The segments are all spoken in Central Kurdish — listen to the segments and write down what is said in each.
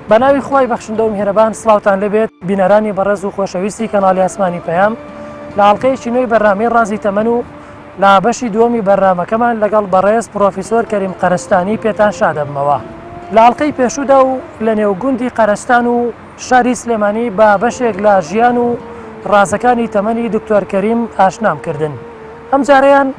بە ناوی خوای بەخشندە و میهرەبان سڵاوتان لێبێت بینەرانی بەڕێز و خۆشەویستی کەناڵی ئاسمانی پەیام لە ئاڵقەیەکی نوێی بەرنامەی ڕازی تەمەن و لە بەشی دووەمی بەرنامەکەمان لەگەڵ بەڕێز پڕۆفیسۆر کەریم قەرەستانی پێتان شادەبمەوە لە ئاڵقەی پێشوودا و لە نێو گوندی قەرەستان و شاری سلێمانی بە بەشێک لە ژیان و ڕازەکانی تەمەنی دکتۆر کەریم ئاشنام کردن ئەمجارەیان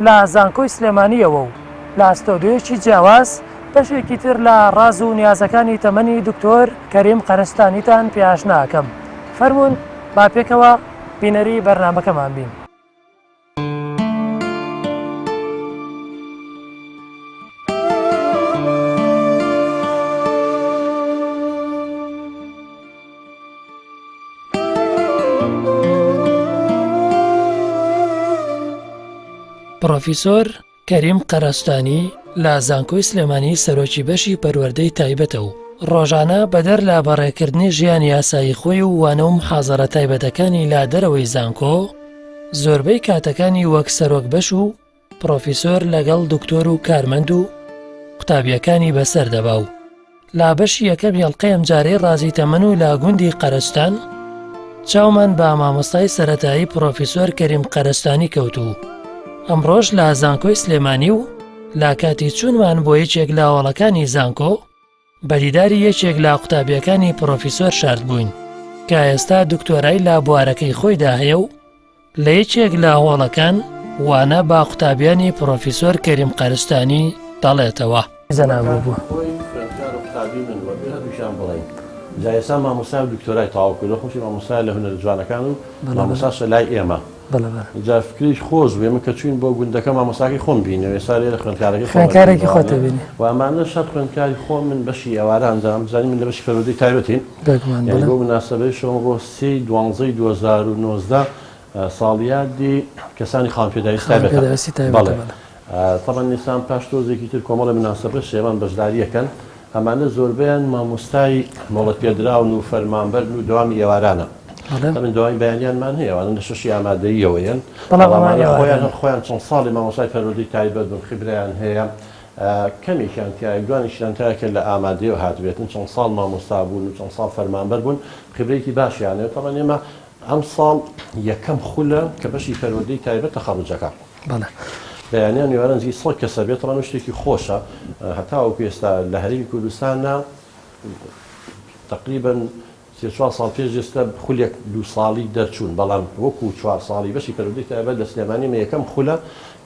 لە زانکۆی سلێمانییەوە و لە ستۆدیۆیەکی جیاواز بەشێکی تر لە ڕاز و نیازەکانی تەمەنی دکتۆر کەریم قەرەستانیتان پێ ئاشنا ئەکەم. فەرموون با پێکەوە بینەری بەرنامەکەمان بین. پڕۆفیسۆر کەریم قەرەستانی لە زانکۆی سلێمانی سەرۆکی بەشی پەروەردەی تایبەتە و ڕۆژانە بەدەر لە بەڕێکردنی ژیانی ئاسایی خۆی و وانە و محازەرە تایبەتەکانی لە دەرەوەی زانکۆ زۆربەی کاتەکانی وەک سەرۆک بەش و پڕۆفیسۆر لەگەڵ دکتۆر و کارمەند و قوتابیەکانی بەسەر دەبا و لە بەشی یەکەمی ئەڵقەی ئەمجارەی ڕازی تەمەن و لە گوندی قەرەستان چاومان بە مامۆستای سەرەتایی پڕۆفیسۆر کەریم قەرەستانی کەوت و ئەمڕۆش لە زانکۆی سلێمانی و لە کاتی چوونمان بۆ یەکێک لە هۆڵەکانی زانکۆ بە دیداری یەکێک لە قوتابیەکانی پڕۆفیسۆر شاد بووین کە ئێستا دکتۆرای لە بوارەکەی خۆیدا هەیە و لە یەکێک لە هۆڵەکان وانە بە قوتابیانی پڕۆفیسۆر کەریم قەرستانی دەڵێتەوە. زەنابوو بوو. خۆی خوێندکار و قوتابی من بووە بێ هەردووکیان بڵێین جا ئێستا مامۆستایە و دکتۆرای تەواو کردووە خۆشی مامۆستایە لە هونەرە جوانەکان و مامۆستاشە لای ئێمە جا فکرەی خۆش بوو ئێمە کە چووین بۆ گوندەکە مامۆستاکەی خۆم بینیەوە ئێستا لێرە خوێندکارەکەی خۆم خوێندکارێکی خۆتە بینی و ئەمانەش هەر خوێندکاری خۆم من بەشی ئێواران جا بزانی من لە بەشی پەروەردەی تایبەتین بێگومان یانی بۆ موناسەبەی شەو سێی دوانزەی 2019 ساڵیادی کەسانی خاوەن پێداویستی تایبەتە. پێداویستی تایبەتە بەڵێ. بەڵێ. تەبعەن ئێستا پاش تۆزێکی تر کۆمەڵێ موناسەبەش ئێمان بەشدارییەکەن. ئەمانە زۆربەیان مامۆستای مۆڵەت پێدراون و فەرمانبەرن و دەوامی ئێوارانە. بەڵێ. تەبعەن دەوامی بەیانیانمان هەیە، ئەوانە لە شەشی ئامادەییەوە یەن. بەڵام بەڵام ئەوان ئەمانە خۆیان ئێوارانن. هەر خۆیان چەند ساڵێ مامۆستای پەروەردەی تایبەت بوون، خیبرەیان هەیە. کەمێکیان تیایە، دوانێکیان تیایە کە لە ئامادەیەوە هاتبێتن، چەند ساڵ مامۆستا بوون و چەند ساڵ فەرمانبەر بوون، خیبرەیەکی باشیان هەیە. تەبعەن ئێمە ئەمساڵ یەکەم خولە کە بەشی پەروەردەی تایبەت تەخەڕوج ئەکا. بەڵێ. بەیانیان ئێواران نزیکەی سەد کەس ئەبێت، تەبعەن ئەو شتێکی خۆشە هەتاوەکو ئێستا لە هەرێمی کوردستانا تەقریبەن سێ چوار ساڵ پێش ئێستا خولێک دوو ساڵی دەرچوون، بەڵام وەکو چوار ساڵی بەشی پەروەردەی تایبەت لە سلێمانی ئەمە یەکەم خولە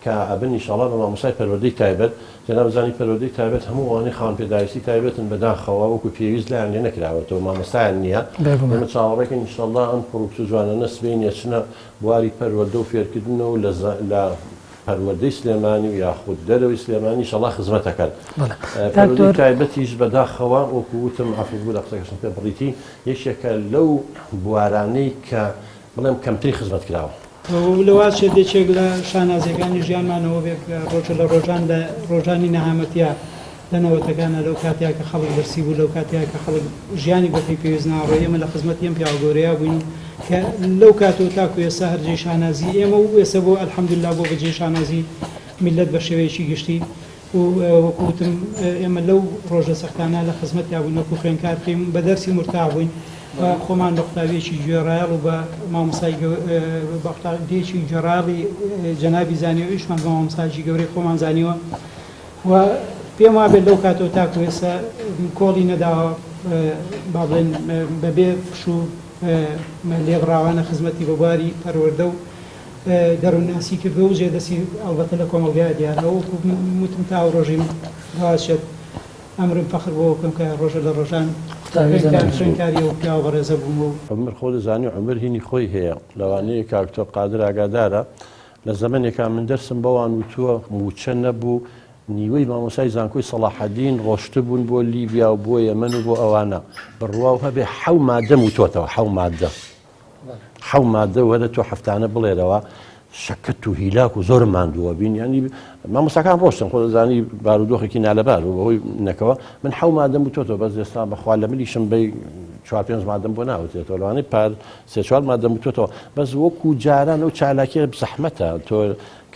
کە ئەبن ئیشاڵا بە مامۆستای پەروەردەی تایبەت. جەناب زانی پەروەردەی تایبەت هەموو ئەوانەی خاوەن پێداویستی تایبەتن بەداخەوە وەکو پێویست لایان لێ نەکراوەتەوە مامۆستایان نییە. بێگومان. ئێمە چاوەڕێکەین ئیشاڵا ئەم کوڕ و کچە جوانانە سبەینێ ئەچنە بواری پەروەردە و فێرکردنەوە و لە پەروەردەی سلێمانی و یاخود دەرەوەی سلێمانی ئیشەڵا خزمەت ئەکەن. بەڵێ پەروەردەی دکتۆر. تایبەتیش بەداخەوە وەکو وتم عەفو ببورە قسەکەشم پێ بڕیتی یەکێکە لەو بوارانەی کە بڵێم کەمترین خزمەت کراوە. و لەوەچێت یەکێک لە شانازیەکانی ژیانمان ئەوە بێت کە ڕۆژە لە ڕۆژان لە ڕۆژانی نەهامەتیا لە نەوەتەکانا لەو کاتەیا کە خەڵک برسی بوو لەو کاتەیا کە خەڵک ژیانی بە پێی پێویست ناڕۆی ئێمە لە خزمەتی ئەم پیاوە گەورەیا بووین کە لەو کاتەوە تاکو ئێستا هەر جێی شانازی ئێمە و ئێستا بۆ الحمدللە بۆ بە جێی شانازی میللەت بە شێوەیەکی گشتی و وەکو وتم ئێمە لەو ڕۆژە سەختانە لە خزمەتیا بووین وەکو خوێندکار پێی بە دەرسی مورتاح بووین و خۆمان بە قوتابیەکی گوێڕایەڵ و بە مامۆستای بە قوتابیەکی گوێڕایەڵی جەنابی زانیوە ئیشمان بە مامۆستایەکی گەورەی خۆمان زانیوە و پێم وابێت لەو کاتەوە تاکو ئێستا کۆڵی نەداوە با بڵێن بەبێ پشوو لێبڕاوانە خزمەتی بە بواری پەروەردە و دەروونناسی کردووە و جێدەستی ئەڵبەتە لە کۆمەڵگایا دیارە وەکو وتم تا ئەو ڕۆژەی دواچێت ئەمرم فەخر بەوە بکەم کە ڕۆژە لە ڕۆژان خوێندکاری ئەو پیاوە بەڕێزە بووم و. عومر خۆ دەزانی عومر هینی خۆی هەیە لەوانەیە کاک دکتۆر قادر ئاگادارە لە زەمەنێکا من دەرسم بەوان وتووە مووچە نەبوو نیوەی مامۆستای زانکۆی سەڵاحەدین ڕۆشتبوون بۆ لیبیا و بۆ یەمەن و بۆ ئەوانە بڕواو هەبێ حەو مادەم وتۆتەوە حەو مادە حەو مادە وەرە تۆ هەفتانە بڵێرەوە شەکەت و هیلاک و زۆرم ماندووە بین ینی مامۆستاکان ڕۆشتن خۆ دەزانی بارودۆخێکی نالەبار و بەهۆی نەکەوە من حەو مادەم وتۆتەوە بەس ئێستا بەخوا لە ملیشم بەی. چوار پێنج مادەم بۆ ناوترێتەوە لەوانەیە پار سێ چوار مادەم وتوێتەوە بەس وەکو جاران ئەو چالاکیە زەحمەتە تۆ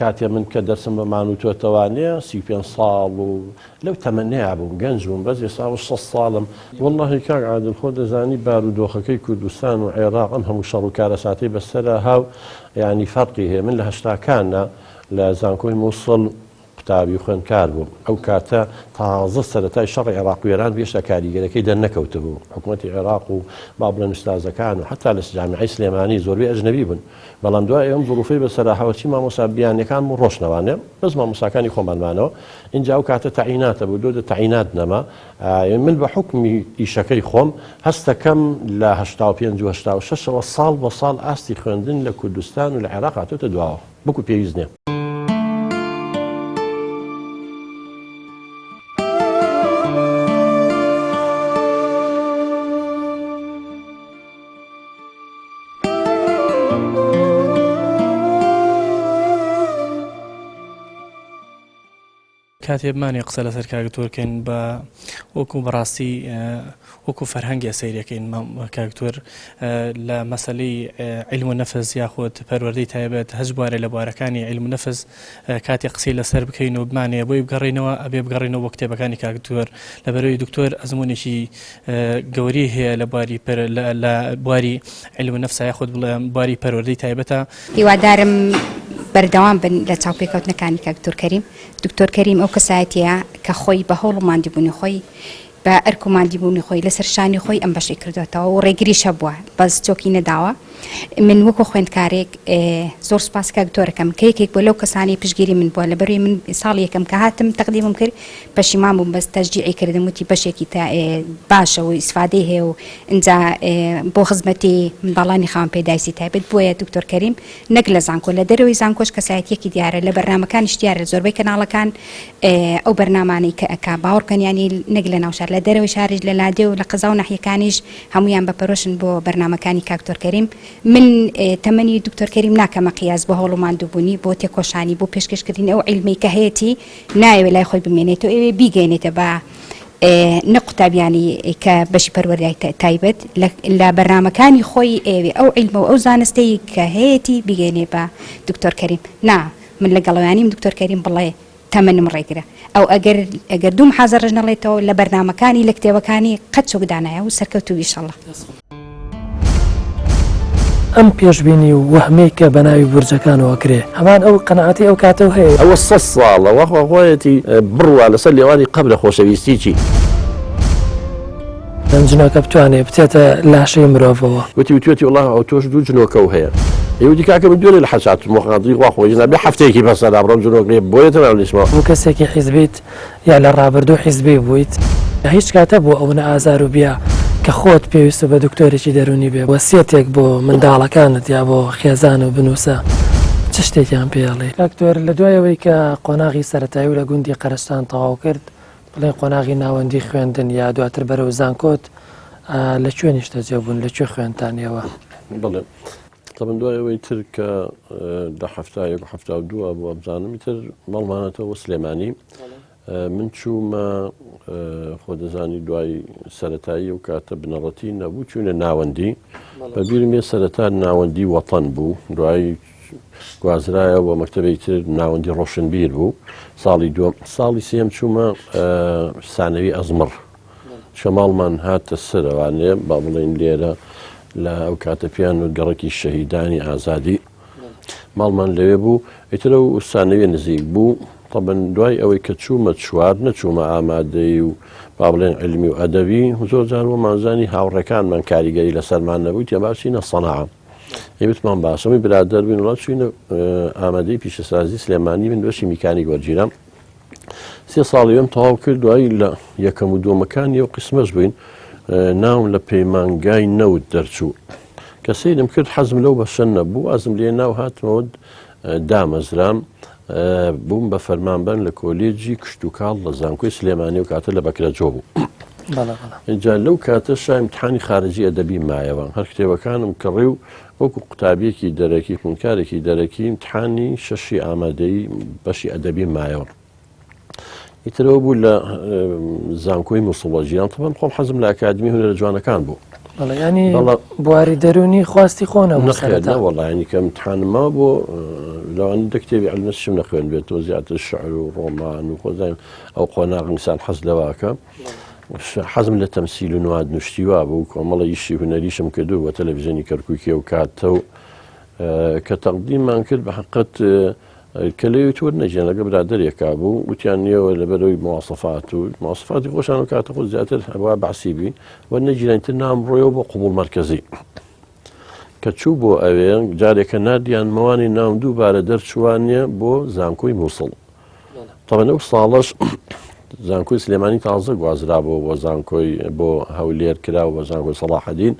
کاتێ من کە دەرسم بەمان وتوێتەوانێ 35 ساڵ و لەو تەمەنەیا بووم گەنج بووم بەس ئێستا ئەوە 60 ساڵم وەڵاهی کاک عادل خۆ دەزانی بارودۆخەکەی کوردستان و عێراق ئەم هەموو شەڕ و کارەساتەی بەسەرا هاو یانی فەرقی هەیە من لە هەشتاکانا لە زانکۆی موسڵ قوتابی و خوێندکار بووم. ئەو کاتە تازە سەرەتای شەڕی عێراق و ئێران بوو، هێشتا کاریگەرەکەی دەرنەکەوتبوو. حکومەتی عێراق و با بڵێن ئوستازەکان و حەتا لە جامیعەی سلێمانی زۆربەی ئەجنەبی بوون. بەڵام دوای ئەم زروفەی بەسەرا هەوەچی مامۆستا بیانیەکان بوو ڕۆشتنەوانێ، بەس مامۆستاکانی خۆمان مانەوە. ئینجا ئەو کاتە تەعیناتە بوو، دۆدە تەعینات نەما. من بە حوکمی ئیشەکەی خۆم هەستەکەم لە 85 و 86 ەوە ساڵ بە ساڵ ئاستی خوێندن لە کوردستان و لە عێراق هاتۆتە دواوە. وەکو پێویست نیە. کاتێ بمانێ قسە لەسەر کاک دکتۆر کەین بە وەکو بەڕاستی وەکو فەرهەنگێ سەیرەکەین کاک دکتۆر لە مەسەلەی عیلم و نەفس یاخود پەروەردەی تایبەت هەچ بوارێ لە بوارەکانی عیلم و نەفس کاتێ قسەی لەسەر بکەین و بمانێ بۆی بگەڕێینەوە ئەبێ بگەڕێینەوە بۆ کتێبەکانی کاک دکتۆر لەبەرەوەی دکتۆر ئەزمونێکی گەورەی هەیە لە بواری لە بواری عیلم و نەفسا یاخود بڵێم بواری پەروەردەی تایبەتە. هیوادارم بەردەوام بن لە چاوپێکەوتنەکانی کاک دکتۆر کەریم. دکتۆر کەریم ئەو کەسایەتیە کە خۆی بە هەوڵ و ماندیبوونی خۆی بە ئەرک و ماندیبوونی خۆی لەسەر شانی خۆی ئەم بەشەی کردۆتەوە و ڕێگریش هەبووە بەس چۆکی نەداوە. من وەکو خوێندکارێک زۆر سوپاسی کاک دکتۆرەکەم کە یەکێک بووە لەو کەسانەی پشتگیری من بووە لەبەروی من ساڵی یەکەم کە هاتم تەقدیمم کرد پەشیمان بووم بەس تەشجیعی کردم وتی بەشێکی تا باشە و ئیسفادەی هەیە و ئینجا بۆ خزمەتی منداڵانی خاوەن پێداویستی تایبەت بۆیە دکتۆر کەریم نەک لە زانکۆ لە دەرەوەی زانکۆش کەسایەتیەکی دیارە لە بەرنامەکانیش دیارە زۆربەی کەناڵەکان ئەو بەرنامانەی کە ئەکا باوەڕ بکەن یانی نەک لە ناو شار لە دەرەوەی شاریش لە لادێ و لە قەزا و ناحیەکانیش هەموویان بە پەرۆشن بۆ بەرنامەکانی کاک دکتۆر کەریم من تەمەنی دکتۆر کەریم ناکەمە قیاس بۆ هەوڵ و ماندووبوونی بۆ تێکۆشانی بۆ پێشکەشکردنی ئەو عیلمەی کە هەیەتی نایەوێ لای خۆی بمێنێتەوە ئەوێ بیگەینێتە بە نە قوتابیانی کە بەشی پەروەردای تایبەت لە بەرنامەکانی خۆی ئەوێ ئەو عیلمە و ئەو زانستەی کە هەیەتی بیگەینێ بە دکتۆر کەریم نا من لەگەڵیانیم دکتۆر کەریم بڵێ تەمەنم ڕێگرە ئەو ئەگەر ئەگەر دوو محازەرەش نەڵێتەوە لە بەرنامەکانی لە کتێبەکانی قەت چۆک دانایە و سەرکەوتوو ئیشەڵا. ئەم پێشبینی و وەهمەی کە بە ناوی بورجەکانەوە ئەکرێ هەمان ئەو قەناعەتەی ئەو کاتەو هەیە. ئەوە سەد ساڵە وا خوا خۆیەتی بڕوا لەسەر لێوانی قەبرە خۆشەویستی چی. ئەم جنۆکە بتوانێ بچێتە لاشەی مرۆڤەوە. وتی وتویەتی وەڵا ئەوتۆش دوو جنۆکەو هەیە. ئێ وتی کاکە من دوێنێ لە حەج هاتووم وە قادری خوا خۆی نابێ هەفتەیەکی بەسەرا بڕۆم جنۆک لێ بۆیە تەناو نیشمەوە. بۆ کەسێکی حیزبیت یا لە ڕابردوو حیزبی بوویت هیچ کات هەبووە ئەونە ئازار و بیا کە خۆت پێویستت بە دکتۆرێکی دەروونی بێ وەسیەتێک بۆ منداڵەکانت یا بۆ خێزان و بنووسە چ شتێکیان پێ ئەڵێی؟ دکتۆر لە دوای ئەوەی کە قۆناغی سەرەتایی و لە گوندی قەرەستان تەواو کرد بڵێن قۆناغی ناوەندی خوێندن یا دواتر بەرەو زانکۆت لە کوێ نیشتەجێ بوون لە کوێ خوێندتان ئێوە؟ بەڵێ تەبەن دوای ئەوەی تر کە لە 71 72 بوو ئەبزانم تر ماڵمانەتەوە سلێمانی من چوومە خۆ دەزانی دوای سەتایی و کاتە بنەڕەتی نەبوو چوونە ناوەندی بە بیرمێ سەرەتا ناوەندی وەتەن بوو دوای گوازرایەوە مەکتەبێکی تر ناوەندی ڕۆشنبیر بوو ساڵی دووەم ساڵی سێم چوومە سانەوی ئەزمڕ شەماڵمان هاتە سەرەوانێ با بڵێن لێرە لە ئەو کاتە پیان و گەڕەکی شەهیدانی ئازادی ماڵمان لەوێ بوو ئیترە و سانەوێ نزیک بوو طبعا دوای ئەوەی کە چوومە چوار نەچوومە ئامادەی و با بڵێن علمی و ئەدەبی زۆر جار وەمانزانی هاوڕێکانمان کاریگەری لەسەرمان نەبوو تێ باسینە سەناعە ئێ وتمان باشە من برادەر بووین وڵا چوینە ئامادەی پیشەسازی سلێمانی من بەشی میکانیک وەرگیرام سێ ساڵی وێم تەواو کرد دوایی لە یەکەم و دووەمەکانی ئەو قسمەش بووین ناوم لە پەیمانگای نەوت دەرچوو کە سەیرم کرد حەزم لەو بەشە نەبوو ئازم لێ ناو هاتمەوە دامەزرام بووم بە فەرمانبەر لە کۆلێجی کشتوکاڵ لە زانکۆی سلێمانی و کاتە لە بەکرەجۆ بوو. ئینجا لەو کاتەشا ئیمتحانی خارجی ئەدەبی مایەوە هەر کتێبەکانم کڕی و وەکو قوتابیەکی دەرەکی خوندکارێکی دەرەکی ئیمتحانی شەشی ئامادەیی بەشی ئەدەبی مایەوە. ئیترەوە بوو لە زانکۆی موسڵ وەرگیرام تەبەن خۆم حەزم لە ئەکادمی هونەرە جوانەکان بوو. بەڵێ ینی بواری دەرونی خواستی خۆ نەبوو نەخێر نە وەڵا ینی کە امتحانم ما بۆ لەوان دە کتێبی علم نفسشم نەخوێندبێتەوە زیاتر شعر و ڕۆمان و خۆزانیم ئەو قۆناغ ئینسان حەز لەواکە حەزم لە تەمسیل و نواد نوشتی وا بوو کۆمەڵە ئیشی هونەریشم کردو بە تەلەڤیزیۆنی کەرکوکی و کاتە و کە تەقدیممان کرد بە حقت کە لەوێ تۆر نەژیان لەگە برادەرێکا بوو وتیان نیەوە لەبەرەوەی مواسەفات و مواسەفاتی خۆشان و کاتە خۆ زیاتر هەوا بەعسی بی وە نەگیران تر نام ڕۆیەوە بۆ قوبوڵ مەرکەزی کە چوو بۆ ئەوێ جارێکە ناردیان مەوانی ناوم دووبارە دەرچوانیە بۆ زانکۆی مووسڵ تەبەن ئەو ساڵەش زانکۆی سلێمانی تازە گوازرابەوە بۆ زانکۆی بۆ هەولێر کرا بە زانکۆی سەڵاحەدین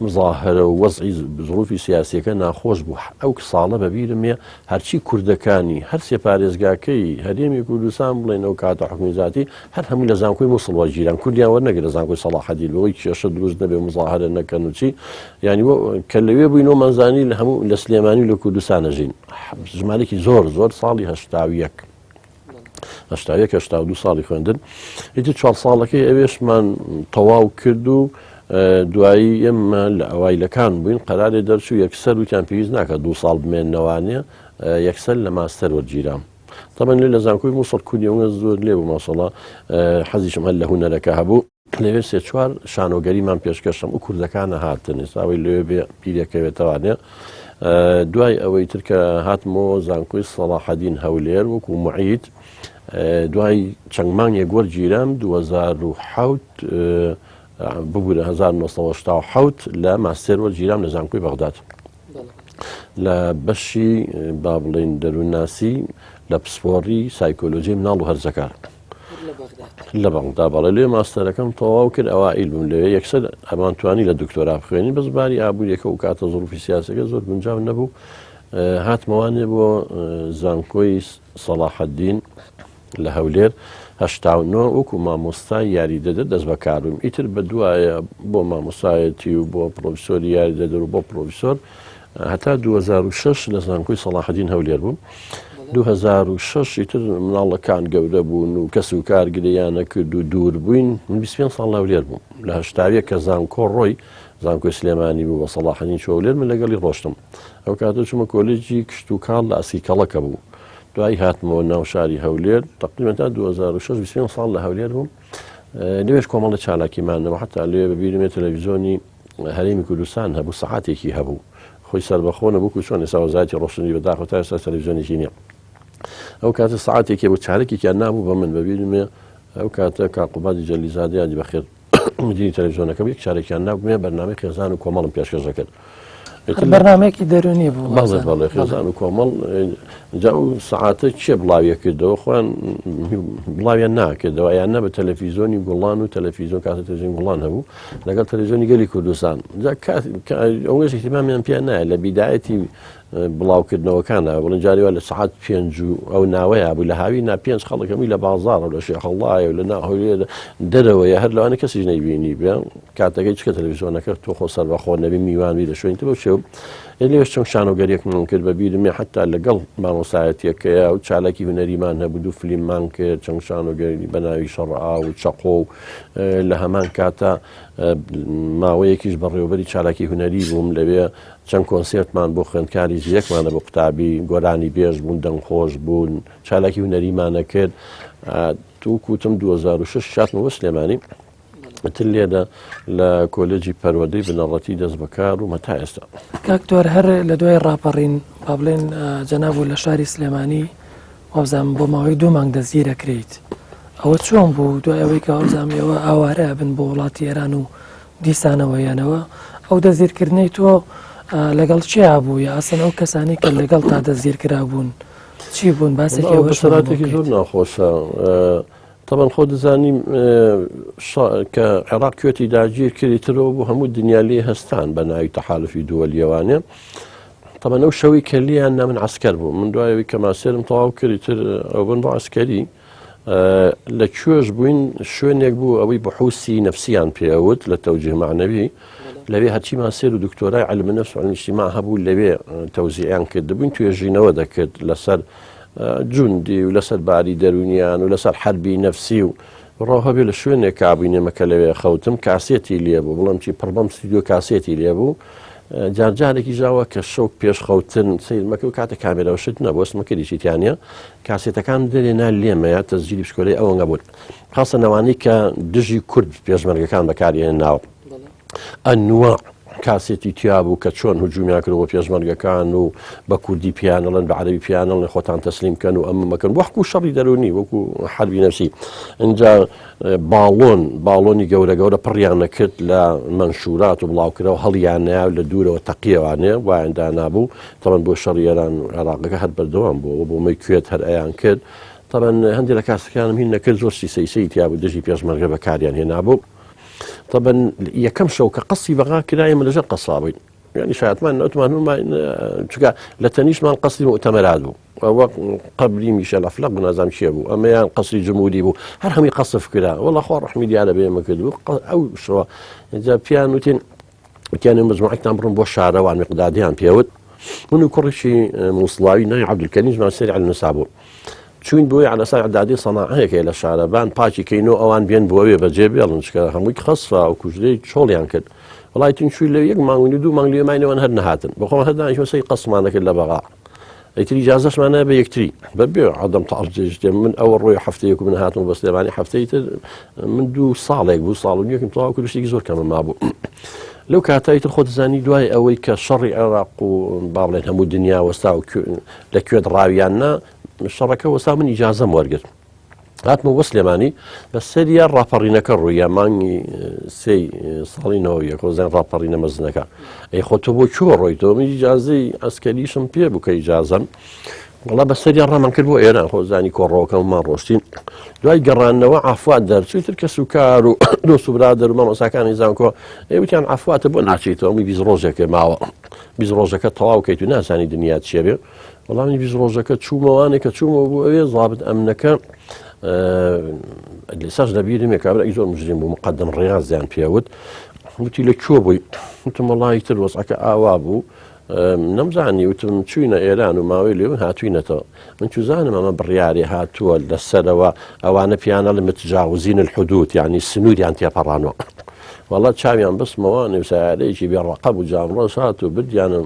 مزاهرە و وەزعی زروفی سیاسیەکە ناخۆش بوو ئەو ساڵە بەبیرم یە هەرچی کوردەکانی هەر سێ پارێزگاکەی هەرێمی کوردستان بڵێن ئەو کاتە حکومی زاتی هەر هەموو لە زانکۆی موسڵ وەرگیران کوردیان وەرنەگرت لە زانکۆی سەڵاحەدین بەوەی کێشە دروست نەبێ مزاهرە نەکەن و چی یعنی کە لەوێ بووینەوەمان زانی لە هەموو لە سلێمانی و لە کوردستان ئەژین ژمارێکی زۆر زۆر ساڵی 81 81 82 ساڵی خوێندن ئیتر چوار ساڵەکەی ئەوێشمان تەواو کرد و دوایی ئێمە لە ئەوایلەکان بووین قەرارێ دەرچوو یەکسەر وتیان پێویست ناکە دوو ساڵ بمێنەوانێ یەکسەر لە ماستەر وەرگیرام تەبەن لێ لە زانکۆی مووسڵ کوردی ئەوە زۆر لێ بوو ماسەڵا حەزیشم هەر لە هونەرەکە هەبوو لەوێ سێ چوار شانۆگەریمان پێشکەشم و کوردەکانە هاتن ئێستاوەی لەوێ بێ پیرێکەوێتەوانێ دوای ئەوەی تر کە هاتمەوە زانکۆی سەڵاحەدین هەولێر وەکو معید دوای چەند مانگێک وەرگیرام 2007 ببورە 1970 لە ماستێر وەرگیرام لە زانکۆی بەغداد لە بەشی با بڵین دەروونناسی لە پسپۆڕی سایکۆلۆژی مناڵ و هەرزەکار لە بەغدا بەڵێ لێ ماستەرەکەم تەواو کرد ئەوائیل بووم لەوێ یەکسەر ئەمان توانی لە دکتۆرا بخوێنین بەس باری ئابووریەکە و کاتە زروفی سیاسەکە زۆر گونجاو نەبوو هاتمەوانێ بۆ زانکۆی سەڵاحەدین لە هەولێر 89 وەکو مامۆستای یاریدەدەر دەست بەکاربووم ئیتر بە دوایە بۆ مامۆستایەتی و بۆ پرۆفیسۆری یاریدەدەر و بۆ پرۆفیسۆر هەتا 2006 لە زانکۆی سەڵاحەدین هەولێر بووم. 2006 ئیتر مناڵەکان گەورە بوون و کەس و کار گرێیانە کرد و دوور بووین من 25 ساڵ لە هەولێر بووم لە هەشتاویە کە زانکۆ ڕۆی زانکۆی سلێمانی بوو بە سەڵاحەدین چوە هەولێر من لەگەڵی ڕۆشتم ئەو کاتە چوومە کۆلێجی کشتوکاڵ لە ئەسکیکەڵەکە بوو دوایی هاتمەوە ناو شاری هەولێر تقریبا تا 2006 25 ساڵ لە هەولێر بووم لەوێش کۆمەڵە چالاکیمان نەبوو حتا لەوێ بەبیرمێ تەلەڤیزیۆنی هەرێمی کوردستان هەبوو سەعاتێکی هەبوو خۆی سەربەخۆ نەبوو کو چۆن ئێستا وەزارەتی ڕۆشنبیری بەداخەوە تا ئێستا تەلەڤیزیۆنێکی نییە ئەو کاتە سەعاتێکی بوو چارەکێکیان نابوو بە من بەبیرمێ ئەو کاتە کاک قوبادی جەلیزادە یادی بەخێر مدیری تەلەڤیزیۆنەکە بوو یەک چارەکیان نابوو بەرنامەی خێزان و کۆمەڵم پێشکەش دەکرد بەرنامەیەکی دەروونی بوو. بەڵێ بەڵێ خێزان و کۆمەڵ جا ئەو سەعاتە کێ بڵاویە کردەوە خۆیان بڵاویان ناکردەوە یان نە بە تەلەفیزۆنی گوڵان و تەلەفیزۆن کاتە تەلەفیزیۆن گوڵان هەبوو لەگەڵ تەلەفیزیۆنی گەلی کوردستان جا ئەوەش اهتمامیان پێ نایە لە بیدایەتی بڵاوکردنەوەکانە بڵێن جاری وا لە سەعات پێنج و ئەو ناوەیە بوو لە هاوی نا پێنج خەڵک هەمووی لە بازاڕ و لە شێخەڵڵایە و لە ناهۆێ دەرەوەیە هەر لەوانە کەسیش نەیبینی بێ کاتەکەی چکە تەلەڤیزیۆنەکە تۆ خۆ سەربەخۆ نەبی میوان بی لە شوێنی تر بەو شێوە لێش چەند شانۆگەریەکمان کرد بە بیرمێ حتا لەگەڵ مامۆسایەتیەکەیە و چالاکی هونەریمان هەبوو دوو فلیممان کرد چەند شانۆگەری بە ناوی شەڕئا و چەقۆ و لە هەمان کاتە ماوەیەکیش بەڕێوەبەری چالاکی هونەری بووم لەوێ چەند کۆنسێرتمان بۆ خوێندکاری زیرەکمان هەبوو قوتابی گۆرانی بێژ بوون دەنگخۆش بوون چالاکی هونەریمانە کرد تووکوتم 2006 هاتمەوە سلێمانی تر لێرە لە کۆلێجی پەروەردەی بنەڕەتی دەست بەکار و مەتا ئێستا. کاک تۆر هەر لە دوای ڕاپەڕین با بڵێن جەناب و لە شاری سلێمانی وابزانم بۆ ماوەی دوو مانگ دەستگیر ئەکرێیت ئەوە چۆن بوو دوای ئەوەی کە وابزانم ئێوە ئاوارە ئەبن بۆ وڵاتی ئێران و دیسانەوە یەنەوە ئەو دەستگیرکردنەی تۆ لەگەڵ چیا بوو یا ئەسەن ئەو کەسانی کە لەگەڵ تا دەستگیر کرابوون چی بوون باسێکی ئەوە بەسەراتێکی زۆر ناخۆشە تەبەن خۆ دەزانی کە عێراق کوێتی داگیر کردی ترەوە بوو هەموو دنیا لێ هەستان بە ناوی تەحالفی دووەلیەوانێ تەبەن ئەو شەوی کە لیان نا من عسکەر بوو من دوایەوەی کە ماسێرم تەواو کردی تر ئەو بن بۆ عسکەری لە کوێش بووین شوێنێک بوو ئەوەی بحوسی نفسیان پێوت لە تەوجیه معنەوی لەوێ هەرچی ماسێر و دکتۆرای علم نفس و علم اجتماع هەبوو لەوێ تەوزیعیان کردبووین توێژینەوە دەکرد لەسەر جوندی و لەسەر باری دەروونیان و لەسەر حەربی نەفسی و بڕاو هەبێ لە شوێنێک کابووین ئێمە کە لەوێ خەوتم کاسێتی لێ بوو بڵێم چی پڕ بەم ستودیۆ کاسێتی لێ بوو جار جارێکی ژاوە کە شەو پێش خەوتن سیر مەکە و کاتە کامێرا و شت نەبوو ئەسمەکە دیشیتیانە کاسێتەکان دەرێ نا لێمەیە تەسجیلی بشکۆلەی ئەوەنگە بوون خاصە نەوانەی کە دژی کورد پێشمەرگەکان بەکارێناوە ئەنواع کاسێتی تیا بوو کە چۆن هجومیان کردوە بۆ پێشمەرگەکان و بە کوردی پێیان ئەڵێن بە عەرەبی پێیان ئەڵێن خۆتان تەسلیم کەن و ئەمە مەکەن وەکو شەڕی دەرونی وەکو حەربی نەفسی ئینجا باڵۆن باڵۆنی گەورە گەورە پڕیان نەکرد لە مەنشورات و بڵاوکرەوە هەڵیانەیە لە دوورەوە تەقیەوانێ وایان دانابوو تەبەن بۆ شەڕی ئێران و عێراقەکە هەر بەردەوام بوو بۆ مەی کوێت هەر ئەیان کرد تەبەن هەندێک لە کاسەکانم هین نەکرد زۆر سیسەیسەی تیا بوو دژی پێشمەرگە بەکاریان هێنابوو طبعا یەکەم شەو کە قەسی بەغا کرا ئێمە لەژێر قەسا بووین یعنی شایەتمان نەوتمان چکە لە تەنیشمان قەسری مؤتەمەرات بوو ئەوە قەبری میشەل ئەفلەق بوو نازانم کێ بوو ئەمەیان قەسری جمهوری بوو هەر هەمووی قەسف کرا وەڵا خوا ڕەحمی دیارە بێ ئێمە کرد بوو ئەو شەوە جا پیان وتین وتیان مجموعەکتان بڕن بۆ شارەوان مقدادیان پێوت من و کوڕێکی موسڵاوی ناوی عەبدولکەریم زمان سەری عەلی نوسا بوو چوین بۆی عەلە سەر ئەعدادی سەناعەیەک هەیە لە شارەبان پاکی کەین و ئەوان بێن بۆ ئەوێ بەجێ بێڵن چکە هەمووی خەسفا و کوژرەی چۆڵیان کرد وڵای تون چوی لە یەک مانگ و دوو مانگ لێ ماینەوەن هەر نەهاتن بەخۆمان هەر دانیشتمە سەی قەسمان دەکرد لە بەغا ئیتر ئیجازەشمان نایە بە یەکتری بە بێ عەدەم تەعرجێ من ئەوە ڕۆی هەفتەیەک و من هاتم بە سلێمانی هەفتەی تر من دوو ساڵێک بوو ساڵ و نیوێکم تەواو کرد شتێکی زۆر کەمە مابوو لەو کاتایی تر خۆ دەزانی دوای ئەوەی کە شەڕی عێراق و با بڵێن هەموو دنیا وەستا و لە کوێت ڕاویان نا شەڕەکە وەستا من ئیجازەم وەرگرت هاتمە بۆ سلێمانی بە سەریا ڕاپەڕینەکە ڕوویە مانگی سێی ساڵی نەوەیەکەوە زیان ڕاپەڕینە مەزنەکە ئەی خۆ تۆ بۆ کوێ ڕۆیتەوە من ئیجازەی ئەسکەریشم پێ بوو کە ئیجازەم وەڵا بە سەریا ڕامان کرد بۆ ئێران خۆ زانی کۆڕەوەکەمان ڕۆشتین دوای گەڕانەوە عفوات دەرچووی تر کەس و کار و دۆست و برادەر و مامۆساکانی زانکۆ ئێ وتیان عفواتە بۆ ناچیتەوە می 20 ڕۆژێکە ماوە 20 ڕۆژەکە تەواو کەیت و نازانی دنیا چیە بێ وەڵام من 20 ڕۆژەکە چوومەوانێ کە چوومەوە بۆ ئەوێ زابت ئەمنەکە لەساش لەبیرمێ کابرا زۆر مجرم بوو مقدم ڕیازیان پێوت وتی لە کوێ بووی وتم وەڵی تر وەزعەکە ئاوا بوو نەمزانی وتم چوینە ئێران و ماوەی لێ هاتوینەتەوە من چوزانم ئەمە بڕیارێ هاتووە لەسەرەوە ئەوانە پیانە لە متجاوزین الحدود یعنی سنووریان تێپەڕانەوە وەڵا چاویان بسمەوە نووسایەکی بێ ڕقە بوو جامڕۆژ هات و بردیانم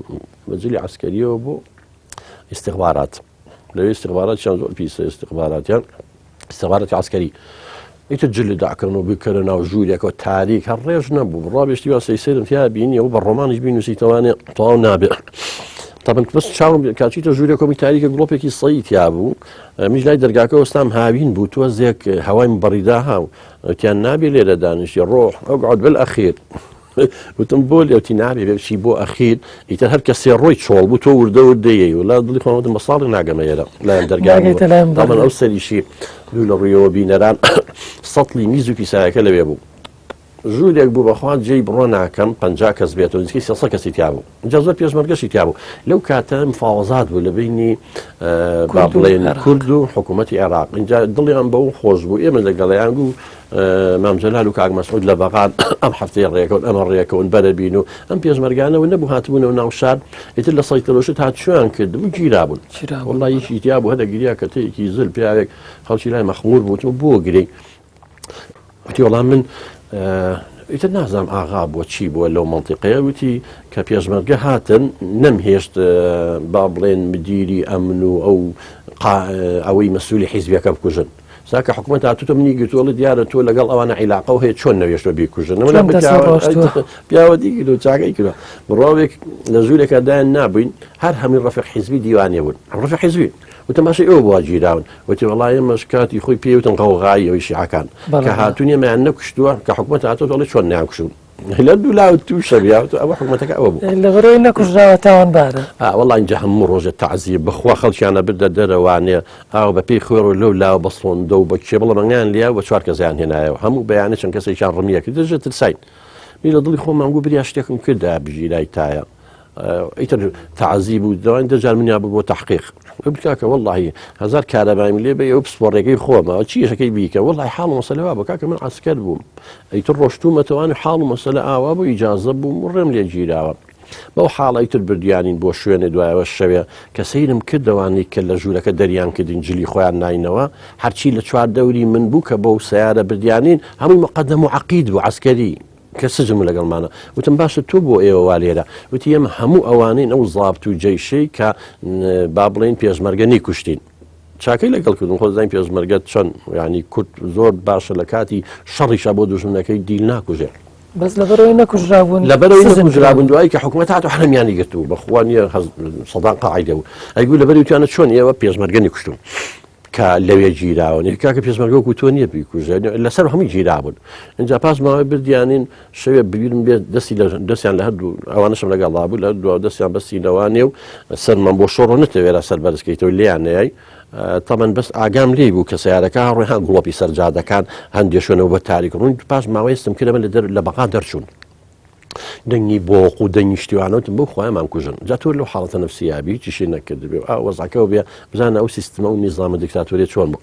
بەجلی عسکەریەوە بۆ استخبارات لەوێ استخباراتیان زۆر پیسە استخباراتیان استخبارات عسکەری ئیتر جل داکەن و بکەرە ناو ژوورێکەوە تاریک هەر ڕێژ نەبوو بڕوا بێشتی وا سەی سەیرم تیا بینی و بە ڕۆمانیش بینوسیتەوانێ تەواو نابێ طبعا بەس چاوم کاچیتە ژوورێکەوە تاریکە گڵۆپێکی سەی تیا بوو میش لای دەرگاکە وەستام هاوین بوو تۆزێک هەوای بەڕیدا هاو تیان نابێ لێرە دانیشی ڕۆح ئەو بالأخير وتم بۆ لێوتی نابێ بێ بچی بۆ ئەخیر ئیتر هەر کەسێ ڕۆی چۆڵ بوو تۆ وردە وردە یەی ولا دڵی خۆم وتم بە ساڵی ناگەمە ئێرە لایەن دەرگا ناگەیتە لایەن طبعا بەڕێ. ئەو سەریشی دوو لە ڕوویەوە بینەران سەتڵی میز و پیسایەکە لەوێ بوو ژوورێک بوو بەخوا جێی بڕۆ ناکەم 50 کەس بێت و نزیکەی 300 کەسی تیا بوو جا زۆر پێشمەرگەشی تیا بوو لەو کاتە مفاوەزات بوو لە بینی با کورد و بڵێن عێراق. کورد و حکوومەتی عێراق اینجا دڵیان بەو خۆش بوو ئێمە لەگەڵیان گوو مام جەلال و کاک مەسعود لە بەغاد ئەم هەفتەیە ڕێکەوت ئەمە ڕێکەون بەرەبین و ئەم پێشمەرگانەوە نەبوو هاتبوونەوە ناو شار ئیتر لە سەیتەرۆشت هاتچویان کرد بوو گیرابوون وڵا یەکی تیا بوو هەدە گریا کەتەیەکی زل پیاوێک خەڵکی لای مەخمور بوو وتم بۆ گرێ وتی وەڵام من ئیتر نازانم ئاغا بووە چی بووە لەو مەنتیقەیە وتی کە پێشمەرگە هاتن نەمهێشت با بڵێن مدیری ئەمن و ئەو ئەوەی مەسوولی حیزبەکە بکوژن سا کە حکومەت هاتوتە منی گرتووە ئەڵێ دیارە تۆ لەگەڵ ئەوانە عیلاقە و هەیە چۆن نەوێشتوە بیکوژن چۆن دەست ڕۆشتووە؟ پیاوەتی کردو چاکەی کردوە بڕواوێک لە ژوورێکا دایان نابووین هەر هەمووی ڕەفیق حیزبی دیوانێ بوون ڕەفیق حیزبی وتم باشە ئێوە بۆ گیراون وتی وەڵا ئێمەش کاتی خۆی پێی وتن غەوغایی ئەوی شیعەکان کە هاتوون ئێمەیان نەکوشتووە کە حکومەت هاتووە ئەڵێ چۆن نەیانکوشتوون لە دوو لاوە تووشە بیا ئەوە حکومەتەکە ئەوە بوو لەبەرەوەی نەکوژراوە تاوانبارە. ئا وەڵا ئینجا هەموو ڕۆژێ تەعزیە بەخوا خەڵکیانە بردە دەرەوانێ ئاو بە پێی خوێڕ و لەو لاوە بە سۆندە و بە کێبڵە مەنگیان لیا و بە چوار کەسیان هێنایەوە هەموو بەیانە چەند کەسێکیان ڕمیە کرد دەژە ترساین می لە دڵی خۆمان گوو بریا شتێکم کردا بژیرای تایە ئیتر تەعزیب و دەوان دەجار منیان بوو بۆ تەحقیق وتم کاکە وەڵڵاهی هەزار کارەبایم لێ بێ ئەو پسپۆڕێکەی خۆمە چی ئیشەکەی بیکە وەڵڵاهی حاڵ و مەسەلە وا بوو کاکە من عەسکەر بووم ئیتر ڕۆشتوومەتەوە حاڵ و مەسەلە ئاوا بوو ئیجازە بووم و ڕێم لێ گیراوە. بەو حاڵەی تر بردیانین بۆ شوێنێ دوایەوە شەوێ کە سەیرم کرد ئەوانەی کە لە ژوورەکە دەریان کردین جلی خۆیان ناینەوە هەرچی لە چوار دەوری من بوو کە بەو سەیارە بردیانین هەمووی مقدم و عەقید بوو عەسکەری کە سجن بوو لەگەڵمانە وتم باشە تۆ بۆ ئێوە وا لێرە وتی ئێمە هەموو ئەوانەین ئەو زابت و جەیشەی کە با بڵێین پێشمەرگە نەیکوشتین چاکەی لەگەڵ کردم خۆ دەزانین پێشمەرگە چەند ینی کورد زۆر باشە لە کاتی شەڕیشا بۆ دوژمنەکەی دیل ناکوژێ. بەس لەبەرەوەی نەکوژرابوون لەبەرەوەی نەکوژرابوون دوایی کە حکوومەت هات و حرەمیانی گرتبوو بەخوا نییە سەدان قاعیدە بوو ئەیگوو لەبەری وتیانە چۆن ئێوە پێشمەرگەنی کوشتون کە لەوێ گیراون کاکە پێشمەرگە وەکو تۆ نییە بیکوژێ لەسەر هەمووی گیرابوون اینجا پاش ماوەی بردیانین شەوێ ببیرم بێت دەستی لە دەستیان لە هەردوو ئەوانەشم لەگەڵدا بوو لە دو دەستیان بەستینەوانێ و سەرمان بۆ شۆڕۆ نەتەوێرا سەر بەرزکەیتەوە لێیان نەیای تەمەن بەس ئاگام لێی بوو کە سیارەکە ڕێهان گوڵۆپی سەرجادەکان هەندێ شوێنەوە بە تاریک ڕوون پاش ماوەی هەستم کرد ئەمە لە دەر لە بەغا دەرچوون دەنگی بۆق و دەنگی شتیوانە وتم بۆ خوایمان کوژن جا تۆ لەو حاڵەتە نەفسیە بی هیچیشی نەکردبێ و ئا وەزعەکەوە بێ بزانە ئەو سیستمە و نیزامە دیکتاتۆریە چۆن بوو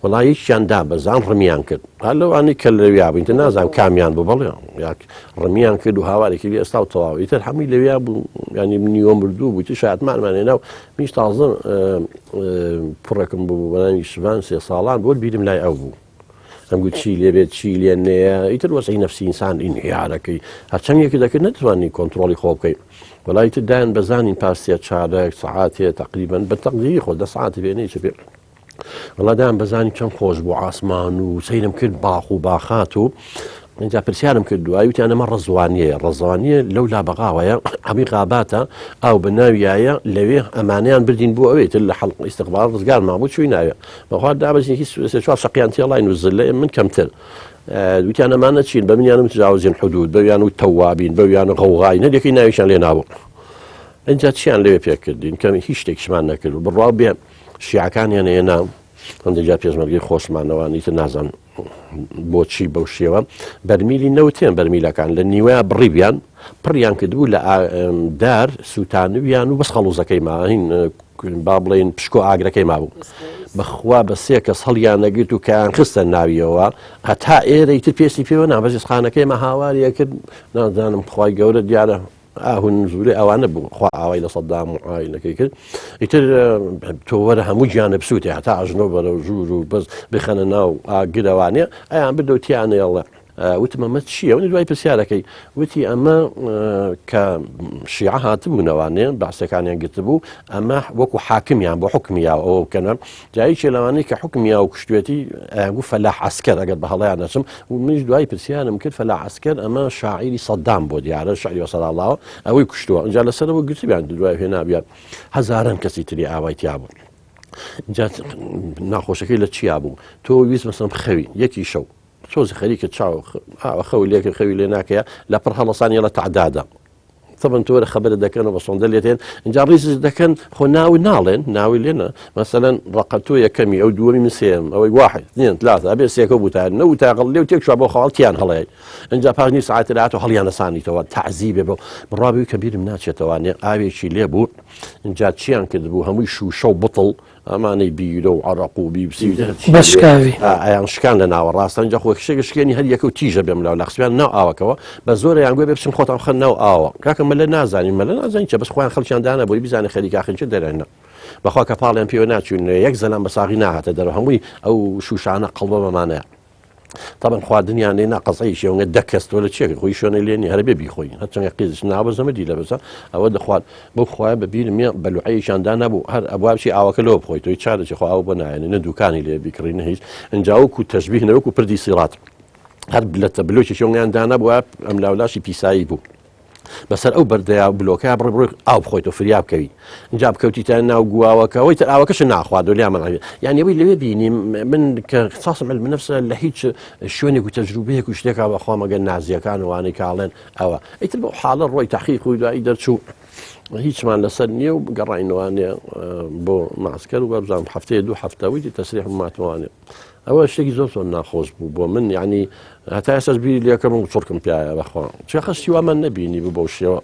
وەڵا یەکیان دا بەزان ڕمیان کرد هەر لەوانەی کە لەویا بووین تر نازانم کامیان بوو بەڵێ یاک ڕمیان کرد و هاوارێکی لێ ئێستا و تەواو ئیتر هەمووی لەویا بوو ینی نیوە مردوو بوو تر شایەتمانمان هێنا و منیش تازە کوڕێکم بوو بە ناوی شڤان سێ ساڵان بۆ بیرم لای ئەو بوو ئەم گوت چی لێ بێت چی لێ نەیە ئیتر وەزعی نەفسی ئینسان ئینهیارەکەی هەرچەندێکی دەکرد نەتوانی کۆنتترۆڵی خۆ بکەی وەڵای تر دایان بەزانین پاسیە چارەک سەعاتێ تقریبا بە تەقدیری خۆ دە سەعاتی پێ نەیچ پێ وەڵا دایان بەزانی چەند خۆش بوو ئاسمان و سەیرم کرد باخ و باخات و اینجا پرسیارم کرد دوایی وتیان ئەمە ڕەزوانیەیە ڕەزوانیە لەو لا بەغاوەیە هەمووی غاباتە ئاو بە ناویایە لەوێ ئەمانەیان بردین بۆ ئەوێ تر لە حەڵق ئیستقبال ڕزگارمان بوو چووی ناوێ بەخوا دابەزین هیچ سێ چوار شەقیان تێڵاین و زلە من کەمتر وتیان ئەمانە چین بە منیان متجاوزین حدود بەویان و تەوابین بەویان و غەوغاین هەندێکی ناویشیان لێ نابوو اینجا چیان لەوێ پێکردین کەم هیچ شتێکیشمان نەکرد بڕوا بێ شیعەکانیان هێنا هەندێک جار پێشمەرگەی خۆشمانەوە نیتر نازان بۆچی بەو شێوە بەرمیلی نەوتێن بەرمیلەکان لە نیوەیان بڕیبیان پڕیان کردبوو لە دار سووتانویان و بەس خەڵوزەکەی ماهین با بڵێن پشکۆ ئاگرەکەی مابوو بەخوا بە سێ کەس هەڵیان نەگرت و کەیان خستە ناویەوە هەتا ئێرەی تر پێستی پێوە نابەزیز خانەکەی مە هاواریە کرد نازانم خوای گەورە دیارە ئاه و نزولی ئەوانە بوو خوا ئاوای لە سەدام و عایلەکەی کرد ئیتر تۆ وەرە هەموو گیانە بسووتێ هەتا ئەژنۆ بەرەو ژوور و بەس بخەنە ناو ئاگرەوانێ ئەیان بردەوە تیانەیەڵێ وتم ئەمە چییە ونی دوای پرسیارەکەی وتی ئەمە کە شیعە هاتبوونەوانێ باسەکانیان گرتبوو ئەمە وەکو حاکمیان بۆ حکمییا ئەوە بکەنە جایەکی لەوانەی کە حوکمی یا و کوشتوێتی ئەیانگوو فەلاح عەسکەر ئەگەر بە هەڵەیان نەچم و منیش دوای پرسیارم کرد فەلاح عەسکەر ئەمە شاعیری سەدام بۆ دیارە شعری وەسەر ئەڵڵاوە ئەوەی کوشتووە ئینجا لەسەرەوە گرتبیان دوای هێنابیان هەزاران کەسی تری ئاوای تیا بوو اینجا ناخۆشەکەی لە چیا بوو تۆ ویست مەسەم خەوی یەکی شەو تۆزی خەریکە چاو خەوی لێکە خەوی لێ ناکەیە لە پڕ هەڵەسانی لە تعدادە تەبەن تۆ وەرە خەبەرت دەکەن و بە سۆندە لێت هێن ئینجا ڕیزت دەکەن خۆ ناوی ناڵێن ناوی لێنە مەسەلەن ڕقە تۆ یەکەمی ئەو دووەمی من سێم ئەوەی واحد اثنين ثلاثة ئەبێ سێکە بوو تا نەوت تا غەڵ لێو تێک چوە بۆ خەواڵ تیان هەڵەیە ئینجا پاش نیو سەعات لات و هەڵیان نەسانیتەوە تەعزیبێ بۆ بڕوا بووی کە بیرم ناچێتەوە نێ ئاوێکی لێ بوو ئینجا چیان کردبوو هەمووی شووشە و بتڵ ئەمانەی بیرە و عەڕەق و بیبسی و هەرچی بە شکاوی. ئەیان شکان لە ناوەڕاستە ئینجا خۆ شتێک شکێنی هەر یەکە و تیژە بێم لاو لە خستیان ناو ئاوەکەوە بە زۆرە یان گوێ بێ بچن خۆتان بخەن ناو ئاوە کاکە مەلە نازانین مەلە نازانین چە بەس خۆیان خەڵکیان دانا بۆی بزانێ خەریکە ئاخر چ دەرێنە بەخوا کە پاڵیان پێوە ناچوین یەک زەلام بە ساغی ناهاتە دەرەوە هەمووی ئەو شوشانە قەڵبە بەمانەیە تەبەن خواردنیان لێ نا قەزعی شێونگە دە کەس تۆ لە چێک خۆی شوێنە لێ نیە هەر بێ بیخۆی هەرچەندە قیزش ناوە زەمەدی لە بەسە ئەوە دەخوارد بەو خوایە بە بیرم نیە بەلوعەیەکیان دانابوو هەر ئەبوا بچی ئاوەکە لەوە بخۆی تۆی چارەکی خۆ ئاو بۆ نایەنێ نە دوکانی لێ بیکڕی نە هیچ ئینجا وەکو تەشبیه نە وەکو پردی سیڕات هەر لەتە بلۆکێکی ئەویان دانابوو ئەم لاولاشی پیسایی بوو بەسەر ئەو بەردەیا و بلۆکەیا بڕۆی بڕۆی ئاو بخۆیتەوە فریا بکەوی اینجا بکەوتیتە ناو گواوەکە ئەوەی تر ئاوەکەش ناخوارد و لیان ئەوێ یعنی ئەوەی لەوێ بینیم من کە اختصاصم علم نفسە لە هیچ شوێنێک و تەجروبەیەک و شتێکا بەخوا مەگەر نازیەکان وانەی کاڵێن ئەوە ئیتر بەو حاڵە ڕۆی تحقیق و دوایی دەرچوو هیچمان لەسەر نییە و گەڕاینەوانێ بۆ ماسکەر و بەبزانام هەفتەیە دوو هەفتەوەی تەسریح ماتوانێ ئەوە شتێکی زۆر زۆر ناخۆش بوو بۆ من یعنی هەتا ئێستاش بیری لێکەم و چڕکم پیایە بەخوا چێ خەستی وامان نەبینی بوو بەو شێوە.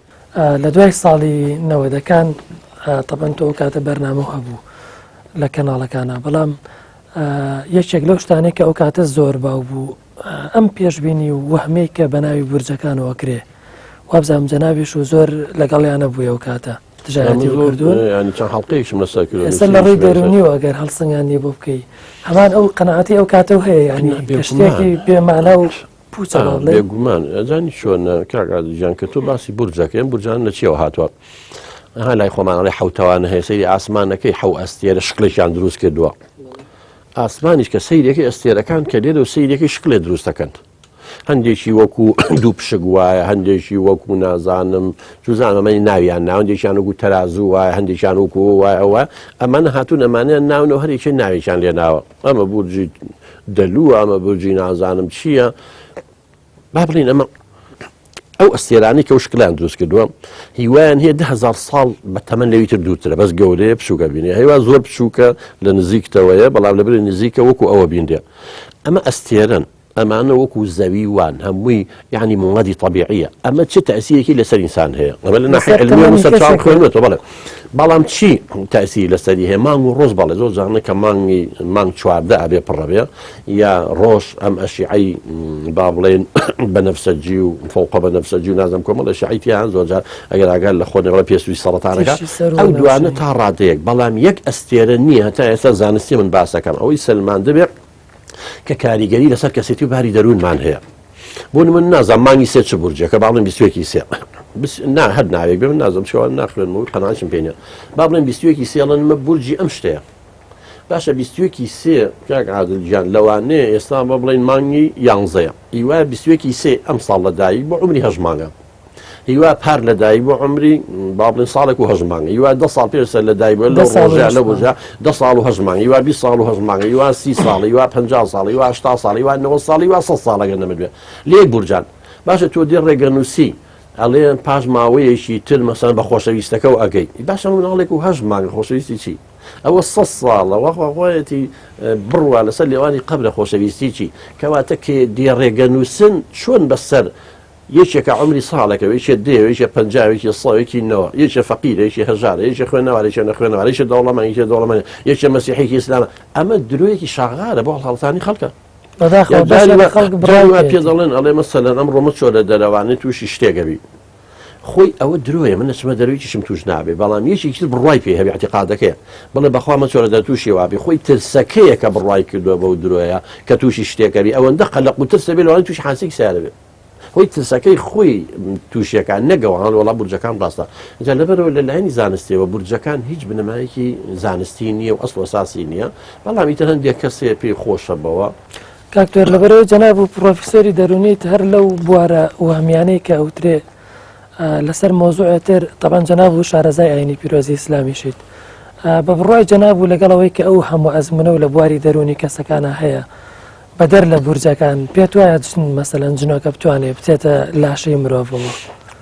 لە دوای ساڵی نەوەدەکان تەبەن تۆ ئەو کاتە بەرنامە هەبوو لە کەناڵەکانە بەڵام یەکێک لەو شتانەی کە ئەو کاتە زۆر باو بوو ئەم پێشبینی و وەهمەی کە بە ناوی بورجەکانەوە کرێ. وابزانم جەنابیش و زۆر لەگەڵیانە بووی ئەو کاتە دژایەتی کردوون. یانی چەند حەڵقەیەکشم لەسەر کردووە. ئێستا لە ڕووی دەروونیەوە ئەگەر هەڵسەنگاندنی بۆ بکەی هەمان ئەو قەناعەتی ئەو کاتە و هەیە یانی کە شتێکی بێ مانا و پوچە با بڵێین. بێگومان ئەزانی چۆنە کاک عادل گیان کە تۆ باسی بورجەکەی ئەم بورجانە لە چیەوە هاتووە ئەها لای خۆمان ئەڵێ حەوتەوانە هەیە سەیری ئاسمانەکەی حەو ئەستێرە شکڵێکیان دروست کردووە ئاسمانیش کە سەیرەکەی ئەستێرەکان کە لێرە و سەیرەکەی شکلێ دروست دەکەن هەندێکی وەکو دوو پشک وایە هەندێکی وەکو نازانم چوزانم ئەمەی ناویان ناو هەندێکیان وەکو تەرازوو وایە هەندێکیان وەکو وایە ئەوە ئەمانە هاتوون ئەمانیان ناون و هەرێکێ ناوێکیان لێ ناوە ئەمە بورجی دەلووە ئەمە بورجی نازانم چییە با بڵین ئەمە ئەو ئەستێرانەی کە شکلیان دروست کردووە هیوایان هەیە دههزار ساڵ بە تەمەن لەوی تر دوورترە بەس گەورەیە بچووکە بینێ هەیوا زۆر بچووکە لە نزیکتەوەیە بەڵام لەبری نزیکە وەکو ئەوە بینرێ ئەمە ئەستێرن ئەمانە وەکو زەوی وان هەمووی یەعنی موادی تەبیعیە ئەمە چ تەئسیرێکی لەسەر ئینسان هەیە ئەمە لە ناحیە لەسەر علمیە تەمەنی سەر چاوم کەسێک خوێندوەتەوە بەڵێ بەڵام چی تەئسیری لەسەری هەیە مانگ و ڕۆژ بەڵێ زۆر جارانە کە مانگی مانگ 14 ئەبێ پڕەبێ یا ڕۆژ ئەم ئەشیعەی با بڵێن بەنەفسەجی و فەوقە بەنەفسەجی و نازم کۆمەڵ ئەشیعەی تیان زۆر جار ئەگەر ئاگار لە خۆ نەبێ پێسوی سەرەتانەکە تیشی سەر و ئەو دوانە ناوچەی تا ڕادەیەک بەڵام یەک ئەستێرە نییە هەتا ئێستا زانستی من باسەکەم ئەوەی سەلماندبێ کە کاریگەری لەسەر کەسێتی و باری دەروونمان هەیە بۆ من نازانم مانگی سێ چ بورجێکە با بڵێن بیستویەکی سێ نا هەر ناوێک بێ من نازم چۆن ناخوێنم و قەناعەتم پێ نییە با بڵێن بیستویەکی سێ ئەڵێن مە بورجی ئەم شتەیە باشە بیستویەکی سێ کاک عادل گیان لەوانەیە ئێستا بە بڵێن مانگی یانزەیە هیوا بیستویەکی سێ ئەم ساڵ لەدایک بۆ عمری هەشت مانگە هیوا پار لە دایک بوو عومری با بڵێن ساڵێک و هەشت مانگ هیوا دە ساڵ پێش سەر لە دایک بووە لەو ڕۆژە لەو ڕۆژە دە ساڵ و هەشت مانگ هیوا 20 ساڵ و هەشت مانگ هیوا سی ساڵ هیوا 50 ساڵ هیوا 80 ساڵ هیوا 90 ساڵ هیوا 100 ساڵ ئەگەر نەمرد بێ لە یەک بورجان باشە تۆ دێ ڕێگەنووسی ئەڵێ پاش ماوەیەکی تر مەسەن بە خۆشەویستەکە و ئەگەی باشە مناڵێک و هەشت مانگ خۆشەویستی چی ئەوە سە ساڵە وەخوا خۆیەتی بڕوا لەسەر لێوانی قەبرە خۆشەویستی چی کەواتە کێ دێ ڕێگەنووسن چۆن بەسەر یەکێکە عومری ساڵێکە و یەکێ دەیە و یەکێ 50 و یەکێ سە و یەکی نەوە، یەکێ فەقیرە یەکێ هەژارە، یەکێ خوێنەوارە یەکێ نەخوێنەوارە، یەکێ دەوڵەمەند یەکێ دەوڵەمەند نیە، یەکێ مەسیحی یەکێ ئیسلامە، ئەمە درۆیەکی شاغارە بۆ هەڵخەڵەتانی خەڵکە. بەداخەوە یا جاری بەشێک وا لە خەڵک جاری بڕوای وا پێ پێیەتی. دەڵێن ئەڵێ مەسەلەن ئەمڕۆ مەچۆرە دەرەوانێ تووشی شتێک ئەبی. خۆی ئەوە درۆیە من ئەچمە دەرەوە هیچیشم تووش نابێ بەڵام یەکێکی تر بڕوای پێ هەبێ ئیعتیقادەکەیە بڵێ بەخوا مەچۆرە دەر تووشی وابی خۆی ترسەکەیە کە بڕوای کردووە بەو درۆیە کە تووشی شتێک ئەبی ئەوەندە قەلەق و ترس ئەبێ لەوانەیە تووشی حادیسەیەکی سەیارە بێ. هۆی ترسەکەی خۆی توشیەکان نەک ئەوان وەڵا بورجەکان ڕاستە جا لەبەرەوە لە لایەنی زانستیەوە بورجەکان هیچ بنەمایەکی زانستی نییە و ئەسڵ ئەساسی نییە بەڵام ئیتر هەندێک کەسێ پێی خۆشە بەوە. کاک تۆر لەبەرەوەی جەناب و پڕۆفیسۆری دەروونیت هەر لەو بوارە وەهمیانەی کە ئەوترێ لەسەر مەوزوعێ تر تەبعەن جەناب و شارەزای ئاینی پیرۆزی ئیسلامیشیت بە بڕوای جەناب و لەگەڵ ئەوەی کە ئەو هەموو ئەزمونە و لە بواری دەروونی کەسەکانە هەیە بەدەر لە بورجەکان پێت وایە جن مەسەلەن جنۆکە بتوانێ بچێتە لاشەی مرۆڤەوە؟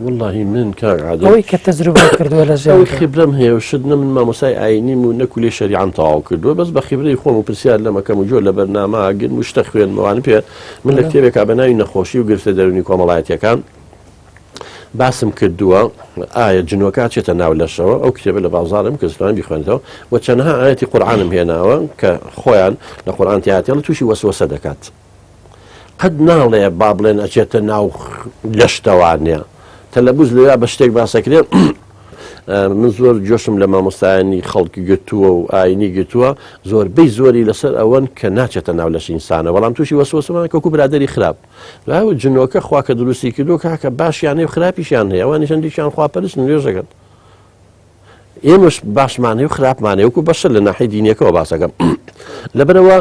وەڵاهی من کاک عادل ئەوەی کە تەجروبەت کردووە لە ئەوەی ژیاندا. خیبرەم هەیە و شت نە من مامۆستای ئاینیم و نە کولیەی شەریعەم تەواو کردووە بەس بە خیبرەی خۆم و پرسیار لەم ئەکەم و گوێ لە بەرنامە ئەگرم و شتە خوێنمەوانە پێ من لە بەڵێ. کتێبێکا بە ناوی نەخۆشی و گرفتە دەروونی کۆمەڵایەتیەکان باسم کردووە ئایا جنۆکە ئەچێتە ناو لەشەوە ئەو کتێبە لە بازاڕم کەس توانێت بیخوێنێتەوە و چەندەها ئایەتی قورئانم هێناوە کە خۆیان لە قورئان تیاتێڵ تووشی وەسوەسە دەکات قەت ناڵێ با بڵێن ئەچێتە ناو لەشتەوانە تەلەبوز لەوێ بە شتێک باسەکرێ من زۆر جۆشم لە مامۆستایانی خەڵک گرتووە و ئاینی گرتووە زۆربەی زۆری لەسەر ئەوەن کە ناچێتە ناو لەش ئینسانە بەڵام تووشی وەسوەسەمان کەکو برادری خراپ لاو جنۆکە خوا کە دروستی کردووە کاکە باشیان هەیە و خراپیشیان هەیە ئەوانیش هەندێکیان خواپەرستن نوێژەکەن ئێمەش باشمان هەیە و خراپمان هەیە وەکو بەشەر لە ناحیەی دینیەکەوە باسەکەم لەبەرەوە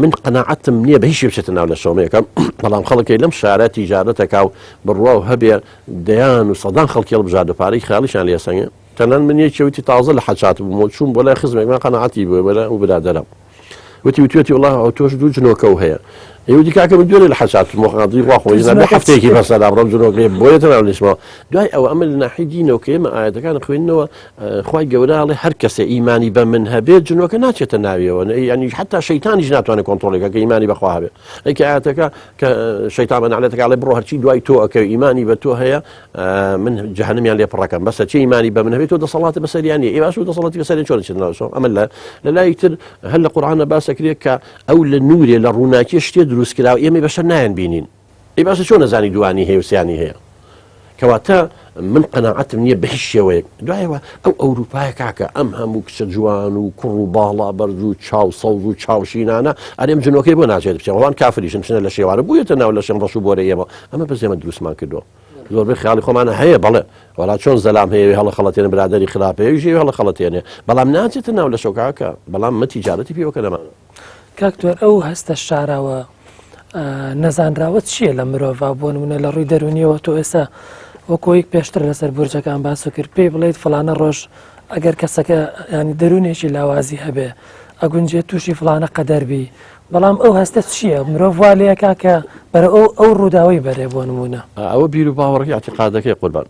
من قەناعەتم نییە بە هیچ شێ بچێتە ناو لە شەومەیەکەم بەڵام خەڵکی لەم شارە تیجارەتەکا و بڕوا و هەبێ دەیان و سەدان خەڵکی هەڵبژارد و پارەی خەیاڵیشیان لێ سەنگێ تەنانەت من یەکێ وتی تازە لە حەج هاتبووم و چووم بۆ لای خزمێکمان قەناعەتی بووە بۆ لای ئەو برادەرە وتی وتوێتی وڵا ئەو تۆش دوو جنۆکە و هەیە ئێوە کاکە من دوێنێ لە حەج هاتم خاتری خوا خۆی زانبێ جنۆکە هەفتەیەکی چییە؟ بەسەرا بڕۆم جنۆکەی بۆیە تەناو نیشمەوە دوای ئەوە ئەمە لە ناحیەی دینەوە کە ئێمە ئایەتەکان خوێندنەوە خوای گەورە ئەڵێ هەر کەسێ ئیمانی بە من هەبێت جنۆکە ناچێتە ناویەوە یعنی حتا شەیتانیش ناتوانێت کۆنترۆڵێکە کە ئیمانی بەخوا هەبێ ئەی کە ئایەتەکە کە شەیتان بە نەعلەتەکە ئەڵێ بڕۆ هەرچی دوای تۆ ئەکەوێ ئیمانی بە تۆ هەیە من جەهەنمیان لێ پڕەکەم بەسە چی ئیمانی بە من هەبێت تۆ دەسەڵاتە بەسەریان نیە ئێ باش و دەسەڵاتی بەسەریان چۆن چێت ناوشەوە ئەمە لە لە لای تر هەر لە قورئانە باسەکرێت کە ئەو لە نورێ لە ڕووناکی شتێ دروست کراوە ئێمەی بەشەر نایان بینین ئەی باشە چۆن ئەزانی دوانی هەیە و سیانی هەیە؟ کەواتە من قەناعەتم نییە بە هیچ شێوەیەک دوایەوە ئەو ئەوروپایە کاکە ئەم هەموو کچە جوان و کوڕ و باڵا بەرز و چاو سەوز و چاوشینانە ئەرێم جنۆکەی بۆ ناچێت بچێت وان کافریشن بچنە لە شێوانە بوویەتە ناو لەشم ڕەش و بۆرە ئێمە ئەمە بەس ئێمە دروستمان کردووە زۆربەی خیاڵی خۆمانە هەیە بەڵێ وەڵا چۆن زەلام هەیە هەڵە خەڵەتێنە برادری خراپە ئەویش هەیە هەڵە خەڵەتێنێ بەڵام ناچێتە ناو لەشەو کاکە بەڵام مە تیجارەتی پێوەکە نەمانە کاک تۆر ئەو هەستە شاراوە نەزانراوە چییە لە مرۆڤ بۆ نمونە لە ڕووی دەرونیەوە تۆ ئێستا وەکۆی پێشتر لەسەر بورجەکان باس کرد پێی بڵیت فلانە ڕۆژ ئەگەر کەسەکە ینی دەرونێکی لاوازی هەبێ ئەگونجێت تووشی فلانە قەدەر بی بەڵام ئەو هەستە چییە مرۆڤ وا لەکا کە بەرە ئەو ئەو ڕووداوی بەرێ بۆ نمونە ئەوە بیر و باوەڕی اعتقادەکەی قوربان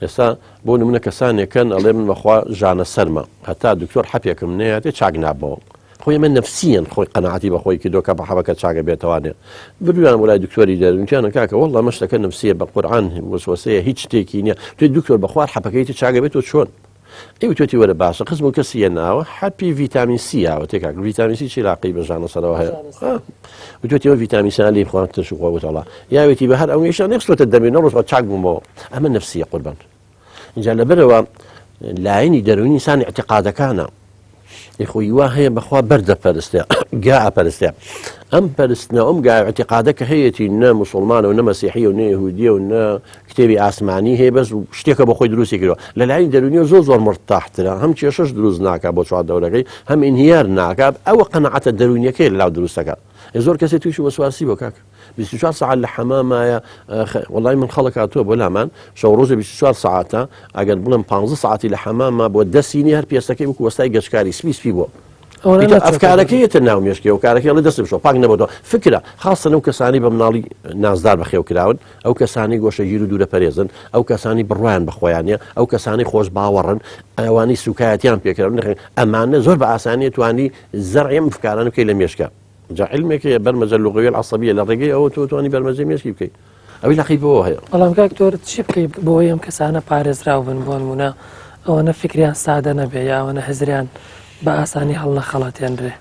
ئێستا بۆ نمونە کەسانێکن ئەڵێ من بەخوا ژانە سەرمە هەتا دکتۆر حەپێکم نەیاتێ چاک نابەوە خۆی ئەمە نفسیەن خۆی قەناعەتی بە خۆی کردو کە بە حەبەکە چاکە بێتوانێ بردویان بۆ لای دکتۆری دەروونتیانە کاکە والله ئەمە شتەکە نفسیە بە قورعان وەسوەسەیە هیچ شتێکی نییە توی دکتۆر بەخوار حەپەکەی تر چاکە بێتەوە چۆن ئەی وتوێتی وەرە باشە خزم و کەسی ناوە حەپی ڤیتامین سی یاوە تێکاک ڤیتامین سی چی لاقەی بە ژانە سەرەوە هەیە وتوێتی ئەوە ڤیتامین سی لێی بخوان ترش خوا وتەڵا یاوێتی بە هەر ئەوەیشان نەخستۆتە دەمی نەڕۆژ چاک بوومەوە ئەمە نفسیە قوربان اینجا لەبەرەوە لایەنی دەروونی ئینسان اعتقادەکانە خۆی وا هەیە بەخوا بەردەپەرستێ گا ئەپەرستێ ئەم پەرستنە ئەم گا اعتقادە کە هەیەی نە مسلمانە و نە مەسیحی و نە یهودیە و نە کتێبی ئاسمانی هەیە بەس شتێکە بە خۆی دروستی کردوە لە لایەنی دەرونیەوە زۆر زۆر مرتاحترە هەم کێشەش دروست ناکا بۆ چوار دەورەکەی هەم ئینهیار ناکا ئەوە قەناعەتە دەرونیەکەی لەلاو دروستەکە زۆر کەسێ تووشی وەسواسی بۆ کاک 24 ساعت لە حەمامایە وڵی من خەڵک هاتووە بۆ لامان شەو ڕۆژە 24 ساعتە ئەگەر بڵێم 15 ساعتی لە حەماما بۆ دەستی هەر پێستەکەی وەکو وەستای گەچکاری سپی سپی بووە ئەفکارەکەی یەتە ناو مێشکی و کارەکەی ئەڵێ دەستم بشۆ پاک نەبۆتەوە فکرە خاصە ئەو کەسانی بە مناڵی نازدار بەخێو کراون ئەو کەسانی گۆشەگیر و دوورە پەرێزن ئەو کەسانی بڕوایان بە خۆیان نیە ئەو کەسانی خۆش باوەڕن ئەوانی سوکایەتیان پێکراون نەخێن ئەمانە زۆر بە ئاسانی توانی زەرعی ئەم فکارانە بکەی لە مێشکە جا علمێک هەیە بەرمەجە لغویە العصبیە لە ڕێگەی ئەوە تۆ توانی بەرمەجەی مێشکی بکەی ئەوی لاقی بەوە هەیە. بەڵام کاک تۆر چی بکەی بۆی ئەم کەسانە پارێزراو بن بۆ نمونە ئەوەنە فکریان سادە نەبێ یا ئەوەنە هزریان بە ئاسانی هەڵنەخەڵەتێنرێ؟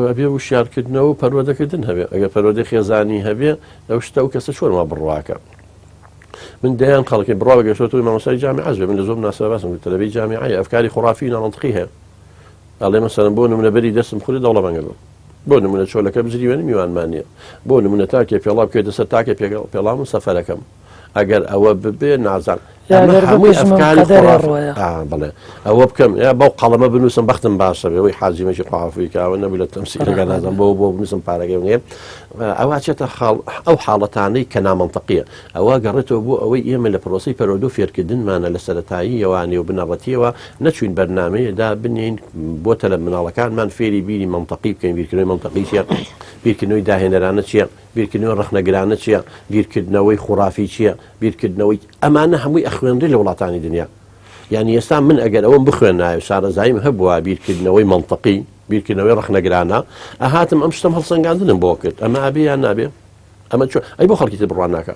ئەبێ وشیارکردنەوە و پەروەردەکردن هەبێ ئەگەر پەروەردەی خێزانی هەبێ ئەو شتە ئەو کەسە چۆن وا بڕواکە من دەیان خەڵکی بڕوا بەگەشتەوە تۆی مامۆستای جامیعەش بێ من لە زۆر مناسبە باسم کرد تەلەبەی جامیعەیە ئەفکاری خوڕافی نامەنتقی هەیە ئەڵێ مەسەلەن بۆ نمونە بەری دەستم خورێ دەوڵەمەنگە بم بۆ نمونە چۆلەکە بجریوێنە میوانمان نییە بۆ نمونە تاکێ پێڵاو بکەوێتە سەر تاکێ پێڵاوم و سەفەرەکەم ئەگەر ئەوە ببێ نازان هەمووی ئەفکاری بڵێ ئەوە بکەم یا بەو قەڵەمە بنووسم بەختم باشە بێ ئەوی حاجیمەکی خواافی کاوە نەبوو لە تەمسیلەکە نازان بۆ بۆ بنووسم پارەکەی نیە ئەوە چێتە خاڵ ئەو حاڵەتانەی کە نامەنتەقیە ئەوە گەڕێتەوە بۆ ئەوەی ئێمە لە پرۆسەی پەروەردە و فێرکردنمانە لە سەرەتاییەوە نێوبنەڕەتییەوە نەچووین بەرنامەیە دابنێین بۆ تەلەب مناڵەکانمان فێری بیری مەنتەقی بکەین، بیرکردنەوەی مەنتەقی چییە؟ بیرکردنەوەی داهێنەرانە چییە؟ بیرکردنەوەی ڕەخنەگرانە چییە؟ بیرکردنەوەی خوڕافی چییە؟ بیرکردنەوەی ئەمانە هەمووی ئەخوێنرێ لە وڵاتانی دنیا. یانی ئێستا من ئەگەر ئەوەم بخوێنایە و شارەزاییم هەبووە بیرکردنەوەی مەنتەقی، بیرکردنەوەی ڕەخنەگرانە، ئەهاتم ئەم شتەم هەڵسەنگاندنم بۆ کرد، ئەمە ئەبێ یان نابێ؟ ئەمە چۆن ئەی بۆ خەڵکی تر بڕوا ناکا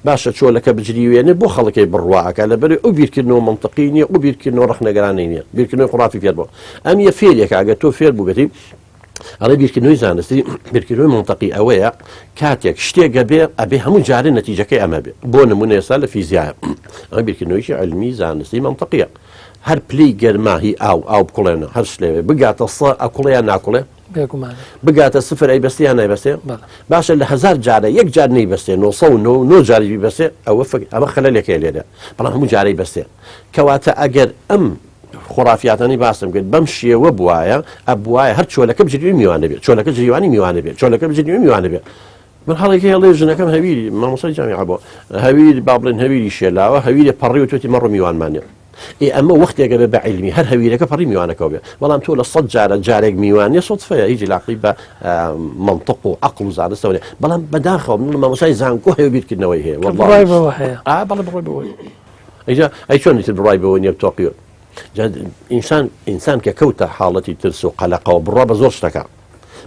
باشە چۆلەکە بجریوێنێ بۆ خەڵکەی بڕوا ئەکا لەبەرئ ئەو بیرکردنەوە مەنتقی نییە ئەو بیرکردنەوە ڕەخنەگرانەی نییە بیرکردنەوەی خوڕافی فێر بووە ئەم یە فێرێکە ئەگەر تۆ فێر بووبێتی ئەڵێ بیرکردنەوەی زانستی بیرکردنەوەی مەنتقی ئەوەیە کاتێک شتێک ئەبێ ئەبێ هەموو جارێ نەتیجەکەی ئەمە بێ بۆ نمونە ئێستا لە فیزیایە ئەمە بیرکردنەوەیکی علمی زانستی مەنتقیە هەر پلەی گەرما هی ئاو ئاو بکوڵێنە هەر شلێوێ بگاتە سە ئەکوڵێ یان ناکوڵێ بێگومان. بگاتە سفر ئەیبەستێ یان نایبەستێ؟ بەڵێ. باشە لە هەزار جارە یەک جار نەیبەستێ 999 جاریش بیبەستێ ئەوە فک ئەمە خەلەلێک هەیە لێرە بەڵام هەموو جارەی بەستێ کەواتە ئەگەر ئەم خۆرافیاتانەی باسم کرد بەم شێوە بوایە ئەبوایە هەر چۆلەکە بجریوی میوانە بێ چۆلەکە جریوانی میوانە بێ چۆلەکە بجریوی میوانە بێ من هەڵێکی هەڵێ ژنەکەم هەویری مامۆستای جامیعە بۆ هەویر با بڵێن هەویری شێلاوە هەویرێ پەڕی و توێتی مەڕۆ میوانمانێ ئێ ئەمە وەختێکە بێ بە عیلمی هەر هەویرەکە پەڕی میوانەکەەوە بێ بەڵام تۆ لە سەد جارە جارێک میوانیە سوتفەیە هیچ علاقەی بە منطق و عقل و زانستەوە نیە بەڵام بەداخەوە من مامۆستای زانکۆ هەیە بیرکردنەوەی هەیە کە بڕوای بەوە هەیە ئا بەڵێ بڕوای بەوە هەیە ئەیجا ئەی چۆن ئیتر بڕوای بەوە نیە تۆقیۆ جا ئینسان ئینسان کە کەوتە حاڵەتی ترس و قەلەقەوە بڕوا بە زۆر شتەکە.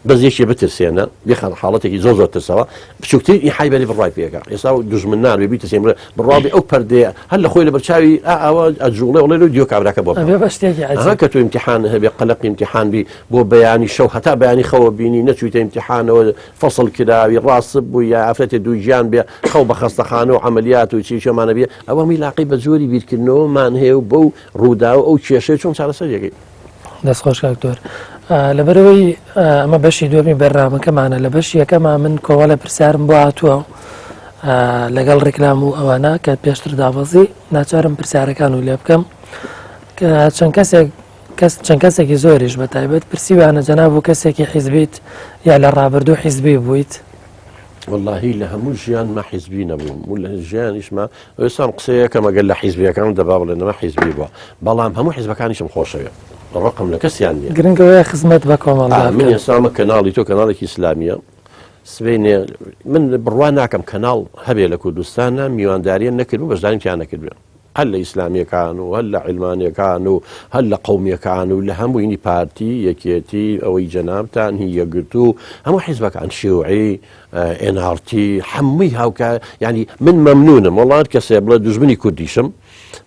بەس یەکێ بترسێنە بێخان حاڵەتێکی زۆر زۆر ترسەوە بچووکترین ئیحای بەری بڕوای پێکە ئێستا و دوژمنان بێ بیترسێن بڵێ بڕوا بێ ئەو پەردەیە هەر لە خۆی لە بەرچاوی ئا ئەوە ئەجوڵێ وڵێ لەو دیۆ کابراکە بۆ ئەبێ بە شتێکی ئەها عەجیب کە تۆ ئیمتیحان هەبێ قەلەقی ئیمتیحان بی بۆ بەیانی شەو هەتا بەیانی خەوە بینی نەچوویتە ئیمتیحانەوە فەسڵ کراوی ڕاستب بووی یا ئافرەتێ دووگیان بێ خەو بە خەستەخانە و عەمەلیات و چی چۆمانە بێ ئەوە هەمووی لاقەی بە جۆری بیرکردنەوەمان هەیە و بەو ڕووداوە ئەو کێشەیە چۆن چارەسەری ئەکەی. دەست خۆش کاک دکتۆر لەبەرەوەی ئەمە بەشی دووەمی بەرنامەکەمانە لە بەشی یەکەما من کۆمەڵێ پرسیارم بۆ هاتووە لەگەڵ ڕیکلام و ئەوانە کە پێشتر دابەزی ناچارم پرسیارەکان و لێ بکەم کە چەند کەسێک کەس چەند کەسێکی زۆریش بە تایبەت پرسیوانە جەناب و کەسێکی حیزبیت یا لە ڕابردوو حیزبی بوویت وەڵاهی لە هەموو ژیانما حیزبی نەبووم و لە ژیانیشما ئێستام قسەیەکەم ئەگەر لە حیزبیەکان دەبا بڵێ نەمە حیزبی بووە بەڵام هەموو حیزبەکانیشم خۆشەوێ ڕقم لە کەسیان نییە گرنگ ئەوەیە خزمەت بە کۆمەڵگا من بکەن. ئێستامە کەناڵی تۆ کەناڵێکی ئیسلامیە سبەینێ من بڕوا ناکەم کەناڵ هەبێ لە کوردستانە میوانداریان نەکردبوو بەشداریم تیا نەکردبێ هەر لە ئیسلامیەکان و هەر لە عیلمانیەکان و هەر لە قەومیەکان و لە هەمووینی پارتی یەکێتی ئەوەی جەنابتان هی یەکگرتوو هەموو حیزبەکان شیوعی ئێن ئاڕ تی هەمووی هاوکار یعنی من مەمنونم وەڵا هەر کەسێ بڵێ دوژمنی کوردیشم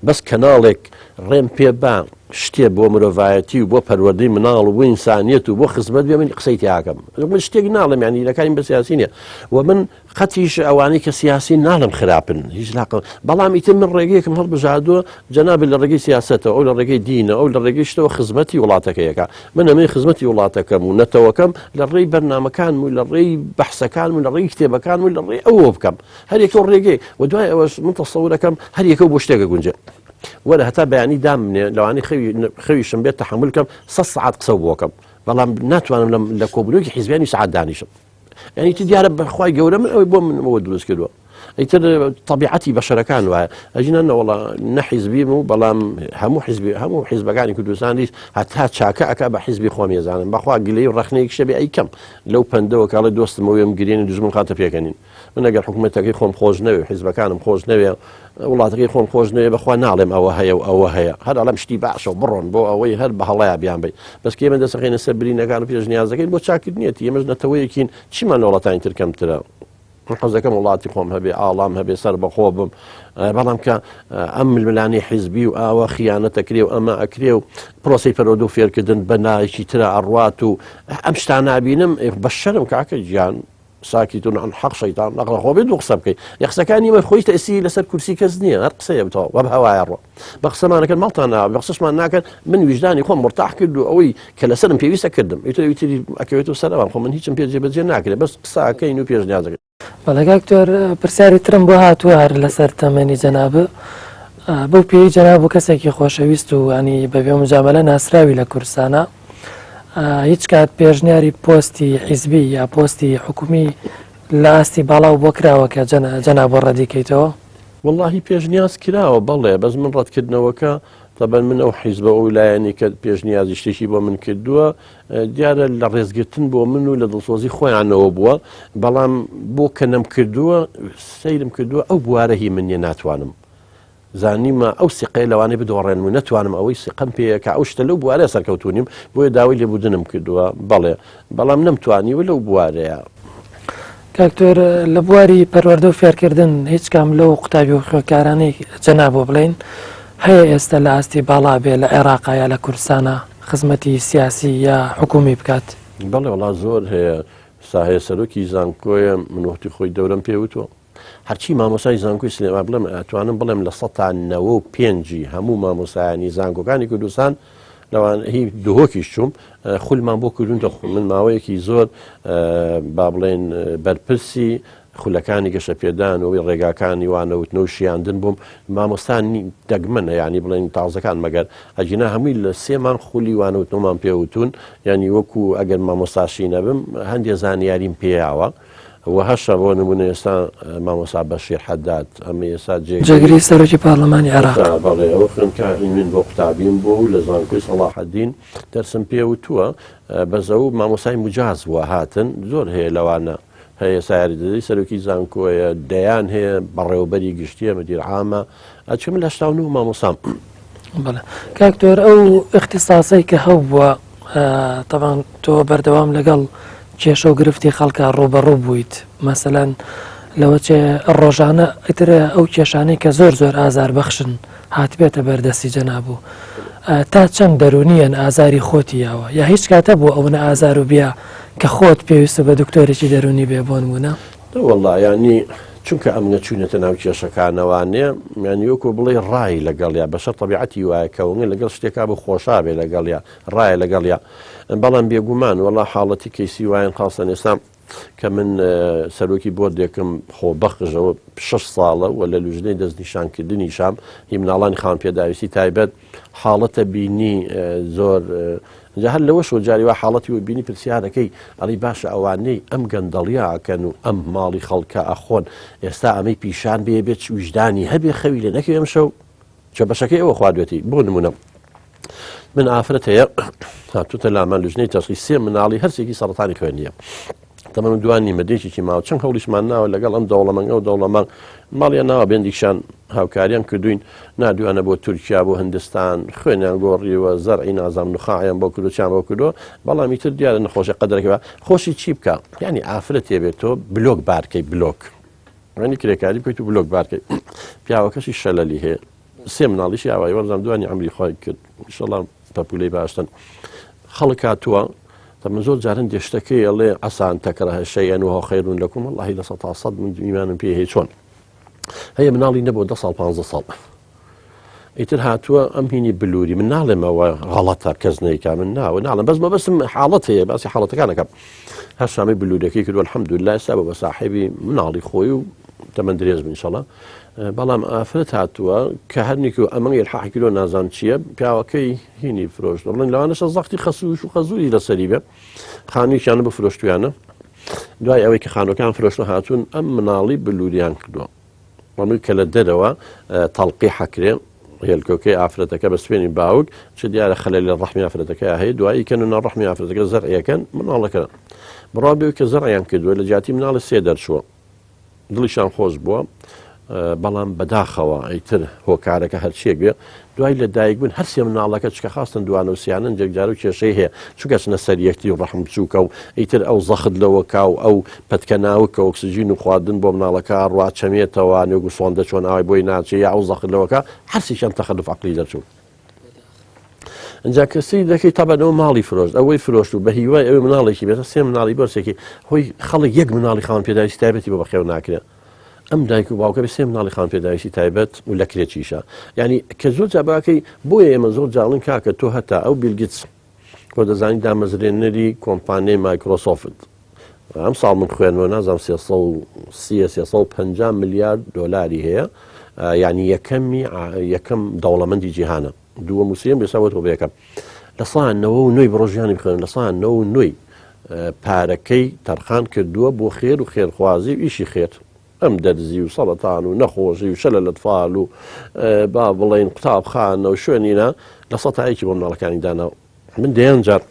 بەس کەناڵێک ڕێم پێ با شتێ بۆ مرۆڤایەتی و بۆ پەروەردەی مناڵ و بۆ ئینسانیەت و بۆ خزمەت بێ من قسەی تیاکەم من شتێک ناڵێم یعنی لەکاریم بە سیاسی نییە و من قەتیش ئەوانەی کە سیاسین ناڵێم خراپن هیچ لاقم بەڵام ئیتر من ڕێگەیەکم هەڵبژاردووە جەنابت لە ڕێگەی سیاسەتەوە ئەو لە ڕێگەی دینە ئەو لە ڕێگەی شتەوە خزمەتی وڵاتەکەیەکە من ئەمەی خزمەتی وڵاتەکەم و نەتەوەکەم لە ڕێی بەرنامەکانم و لە ڕێی بەحسەکانم و لە ڕێی کتێبەکانم و لە ڕێی ئەوە بکەم هەر یەکە و ڕێگەی و دوای ئەوەش من تەسەورەکەم هەر یەکە بۆ شتێکە گونجێ وەرە هەتا بەیانی دامنێ لەوانەیە خەوی خەویشم بێت تەحەمول کەم سە سەعات قسە بۆکەم بەڵام ناتوانم لەم لە کۆبوونەوەکی حیزبیانی سەعات دانیشم یعنی تی دیارە بەخوای گەورە من ئەوەی بۆ من ئەوە دروست کردووە ئیتر طبیعەتی بەشەرەکان وایە ئەژینە نەوەڵا نە حیزبیم و بەڵام هەموو حیزبی هەموو حیزبەکانی کوردستانیش هەتا چاکە ئەک بە حیزبی خۆم ێزانم بەخوا گلەی و ڕەخنەیەک شەبێ ئەی کەم لەو پەندەوە کاڵێ دۆستمەوەم گرێن دژمن خاتە پێکەنین من ئەگەر حکوومەتەکەی خۆم خۆش نەوێ حیزبەکانم خۆش نەوێ وڵاتەکەی خۆم خۆش نەوێ بەخوا ناڵێم ئەوە هەیە و ئەوە هەیە هەر ئەڵێم شتی باشە و بڕۆن بۆ ئەوەی هەر بە هەڵەیا بیان بی بەس کە ئێمە دەسەخێنە سەر برینەکان و پێشنیازەکەین بۆ چاکردنیەتی ئێمەش نەتەوەیەکین چیمان لە وڵاتانی تر کەمترە من حەزەکەم وڵاتی خۆم هەبێ ئاڵام هەبێ سەر بەخۆ بم بەڵام کە ئەم ململانێ حیزبی و ئاوا خیانەتەکرێ و ئەمە ئەکرێ و پرۆسی پەرۆدە و فێرکردن بە نایکی ترە ئەڕوات و ئەم شتانابینم بە شەرم کاکە گیان ساکتون عن حق شیطان نەقڵە خۆ بێ دوو قسە بکەی یە قسەکانی مە خۆی تەئسیری لەسەر کورسی کەس نییە هەر قسەیە بتەوە وە هەوایە ڕۆ بە قسەمانەکەن ماڵتان ناوە بە قسەشمان ناکەن من ویژدانی خۆم مرتاح کرد و ئەوەی کە لەسەرم پێویستە کردم ئیتر ئەوی تری ئەکەوێتەوە سەر ئەوان خۆ من هیچم پێ جێبەجێ ناکرێت بەس قسەکەین و پێشنیازەکەین. بەڵێ کاک دکتۆر پرسیاری ترم بۆ هاتووە هەر لەسەر تەمەنی جەناب بەو پێی جەناب و کەسێکی خۆشەویست و ینی بەبێ مجاملە ناسراوی لە کوردستانە هیچ کات پێشنیاری پۆستی حیزبی یا پۆستی حکومی لە ئاستی باڵاو بۆ کراوە کە جەناب بۆ ڕەدی کەیتەوە؟ وەڵاهی پێشنیاز کراوە بەڵێ بەس من ڕەتکردنەوەکە تەبەن من ئەو حیزبە ئەو لایەنی کە پێشنیازی شتێکی بۆ من کردووە دیارە لە ڕێزگرتن بۆ من و لە دڵسۆزی خۆیانەوە بووە بەڵام بۆ کە نەم کردووە سەیرم کردووە ئەو بوارە هی من نیە ناتوانم زانیمە ئەو سیقەیە لەوانەیە بدۆڕێنم و نەتوانم ئەوەی سیقەم پێیە کە ئەو شتە لەو بوارەیە سەرکەوتوو نیم، بۆیە داوای لێبوردنم کردووە، بەڵێ، بەڵام نەمتوانیوە لەو بوارەیە. کاک دکتۆر لە بواری پەروەردە و فێرکردن هیچ کام لەو قوتابی و خوێندکارانەی جەنابۆ بڵێین هەیە ئێستا لە ئاستی باڵا بێ لە عێراقا یا لە کوردستانا خزمەتی سیاسی یا حکوومی بکات؟ بەڵێ وەڵا زۆر هەیە، سا هەیە سەرۆکی زانکۆیە، من وەختی خۆی دەورەم پێ وتووە. هەرچی مامۆستای زانکۆی سلێمان بڵێم ئەتوانم بڵێم لە سەتا نەوە و پێنجی هەموو مامۆستایانی زانکۆکانی کوردستان لەوان هی دهۆکیش چووم خولمان بۆ کردون دەخۆ من ماوەیەکی زۆر با بڵێن بەرپرسی خولەکانی گەشەپێدان و ڕێگاکانی وانەوتنەوە شیاندن بووم مامۆستان دەگمەنە ینی بڵێن تازەکان مەگەر ئەگینا هەمووی لە سێمان خولی وانەوتنەوەمان پێوتون ینی وەکو ئەگەر مامۆستاشی نەبم هەندێ زانیاریم پێیاوە و هەشە بۆ نمونە ئێستا مامۆستا بەشیر حەداد ئەمە ئێستا جێگری جێگری سەرۆکی پارلەمانی عێراق. بەڵێ ئەوە خوێندکاری من بۆ قوتابیم بووە و لە زانکۆی سەڵاحەدین دەرسم پێ وتووە بەس ئەو مامۆستای موجاز بووە هاتن زۆر هەیە لەوانە هەیە ئێستا یاریدەدەری سەرۆکی زانکۆیە دەیان هەیە بەڕێوەبەری گشتیە مدیر عامە ئەچکە من لە 89 مامۆستام. بەڵێ کاک دکتۆر ئەو ئیختیساسەی کە هەبووە تەبان تۆ بەردەوام لەگەڵ کێشە و گرفتی خەڵکا ڕووبەڕوو بوویت مەسەلەن لەوە چێ ڕۆژانە ئیتر ئەو کێشانەی کە زۆر زۆر ئازار بەخشن هاتبێتە بەردەستی جەناب و تا چەند دەرونیەن ئازاری خۆتی یاوە یا هیچ کاتە بوو ئەونە ئازار و بیا کە خۆت پێویستە بە دکتۆرێکی دەرونی بێ بۆ نمونە؟ نەوەڵا یانی چونکە ئەمنە چوینەتە ناو کێشەکانەوانێ یانی وەکو بڵێ ڕای لەگەڵیا بەشەر تەبیعەتی وایە کەونگە لەگەڵ شتێکا بۆ خۆشا بێ لەگەڵیا ڕایە لەگەڵیا بەڵام بێگومان وەڵا حاڵەتی کەیسی واین خاصەن ئێستا کە من سەرۆکی بۆردێکم خۆبەخشەوە شش ساڵە و لە لوژنەی دەستنیشانکردنی شام هی مناڵانی خاوەن پێداویستی تایبەت حاڵەتە بینی زۆر جا هەر لەوەشەوە جاری وا حاڵەتی و بینی پرسیارەکەی ئەڵی باشە ئەوانەی ئەم گەندەڵیە ئەکەن و ئەم ماڵی خەڵکە ئەخۆن ئێستا ئەمەی پیشان بێ بێت ویژدانی هەبێ خەوی لێ نەکەوێ ئەمشەو چە بەشەکەی ئەوە خواردوێتی بۆ نمونە من ئافرەت هەیە هاتوتە لامان لژنەی تەشخیص سێ مناڵی هەرسێکی سەرەتانی خوێنیە تەمەن دوان نیمە دێکێکی ماوە چەند هەوڵیشمان ناوە لەگەڵ ئەم دەوڵەمەنگ ئەو دەوڵەمەنگ ماڵیان ناوە بێندیکشان هاوکاریان کردوین نادویانە بۆ تورکیا بۆ هندستان خوێنیان گۆڕیوە زەرعی نازام نخاعیان بۆ کردو چیان بۆ کردو بەڵام ئیتر دیارە نەخۆشی قەدرەکە بە خۆشی چی بکە یعنی ئافرەتێ بێت تۆ بلۆک بارکەی بلۆک ینی کرێکاری بکەیت و بلۆک بارکەی پیاوەکەشی شەلەلی هەیە سێ مناڵیشی ئاوایی وەرزان دوانی عمری خۆی کرد ئینشەڵا پەپولەی باشتن خەڵک هاتووە تەمە زۆر جارن دێشتەکەی ئەڵێ عسان تەکرە شەیئەن وهو خەیر لەکم واللهی 100% من ئیمانم پێ هەیە چۆن هەیە مناڵی نەبوو دە ساڵ 15 ساڵ ئیتر هاتووە ئەم هینی بلووری من ناڵێمەوە غەڵەتە کەس نیکا من ناوە ناڵم بەس مەبەستم حاڵەت هەیە باسی حاڵەتەکانەکەم هەر شامی بلوورەکەی کردو الحەمدلله ئێستا بە ساحێبی مناڵی خۆی و تەمەن درێژ بن ئینشەڵا بەڵام ئافرەت هاتووە کە هەرنیک و ئەمە ئیلحاحی کردووە نازانم چییە پیاوەکەی هینی فرۆشت بڵێن لەوانەشە زەختی خەسوش و خەزوری لەسەری بێ خانوویان بفرۆشتویانە دوای ئەوەی کە خانوەکان فرۆشتن هاتوون ئەم مناڵی بلوریان کردووە ئەمەی کە لە دەرەوە تەڵقی حەکرێ هێلکۆکەی ئافرەتەکە بە سوێنی باوک چ دیارە خەلە لە ڕەحمی ئافرەتەکە هەیە دوایی کەن و ناو ڕەحمی ئافرەتەکە زەرعەکەن مناڵەکە بڕوا بێ کە زەرعیان کردووە لە جیاتی مناڵی سێ دەرچووە دڵیشان خۆش بووە بەڵام بەداخەوە ئیتر هۆکارەکە هەرچیەک بێ دوای لە دایک بوون هەرسێ مناڵەکە چکە خاستن دوانە و سیانن جێگجار و کێشەی هەیە چونکە چنە سەر یەکتری و ڕەحم بچووکە و ئیتر ئەو زەخت لەوەکا و ئەو پەتکە ناوکە ئۆکسجین و خواردن بۆ مناڵەکە ڕوا چەمێتەوە نێوگ و سۆندە چۆن ئاوای بۆی ناچێ یا ئەو زەخت لەوەکە هەرسێکیان تەخەلف عەقلی دەرچوون. ئینجا کە سەیر دەکەی تەبعەن ئەو ماڵی فرۆشت ئەوەی فرۆشت و بە هیوای ئەوەی مناڵێکی بێتە سێ مناڵی بەرسێکی هۆی خەڵک یەک مناڵی خاوەن پێداویستی تایبەتی بۆ بەخێو ناکرێت ئەم دایک و باوکە بێ سێ مناڵی خاوەن پێداویستی تایبەت و لە کرێچیشە یعنی کە زۆر جاباکەی بۆیە ئێمە زۆر جاڵن کاکە تۆ هەتا ئەو بیلگیتس تۆ دەزانی دامەزرێنەری کۆمپانیای مایکرۆسۆفت ئەم ساڵ من خوێنەوە نازانم 330 350 ملیارد دۆلاری هەیە یعنی یەکەمی یەکەم دەوڵەمەندی جیهانە دووەم و سێم بێسا وەتۆ بەیەکەم لە سا نەوە و نۆی بڕۆژیانی بخوێن لە سا نەوە و نۆی پارەکەی تەرخان کردووە بۆ خێر و خێرخوازی و ئیشی خێر ئەم دەرزی و سەڵەتان و نەخۆشی و شەلە لەتفال و با بڵین قوتابخانە و شوێنینە لە سەتایەکی بۆ مناڵەکانی داناوە من دەیان جار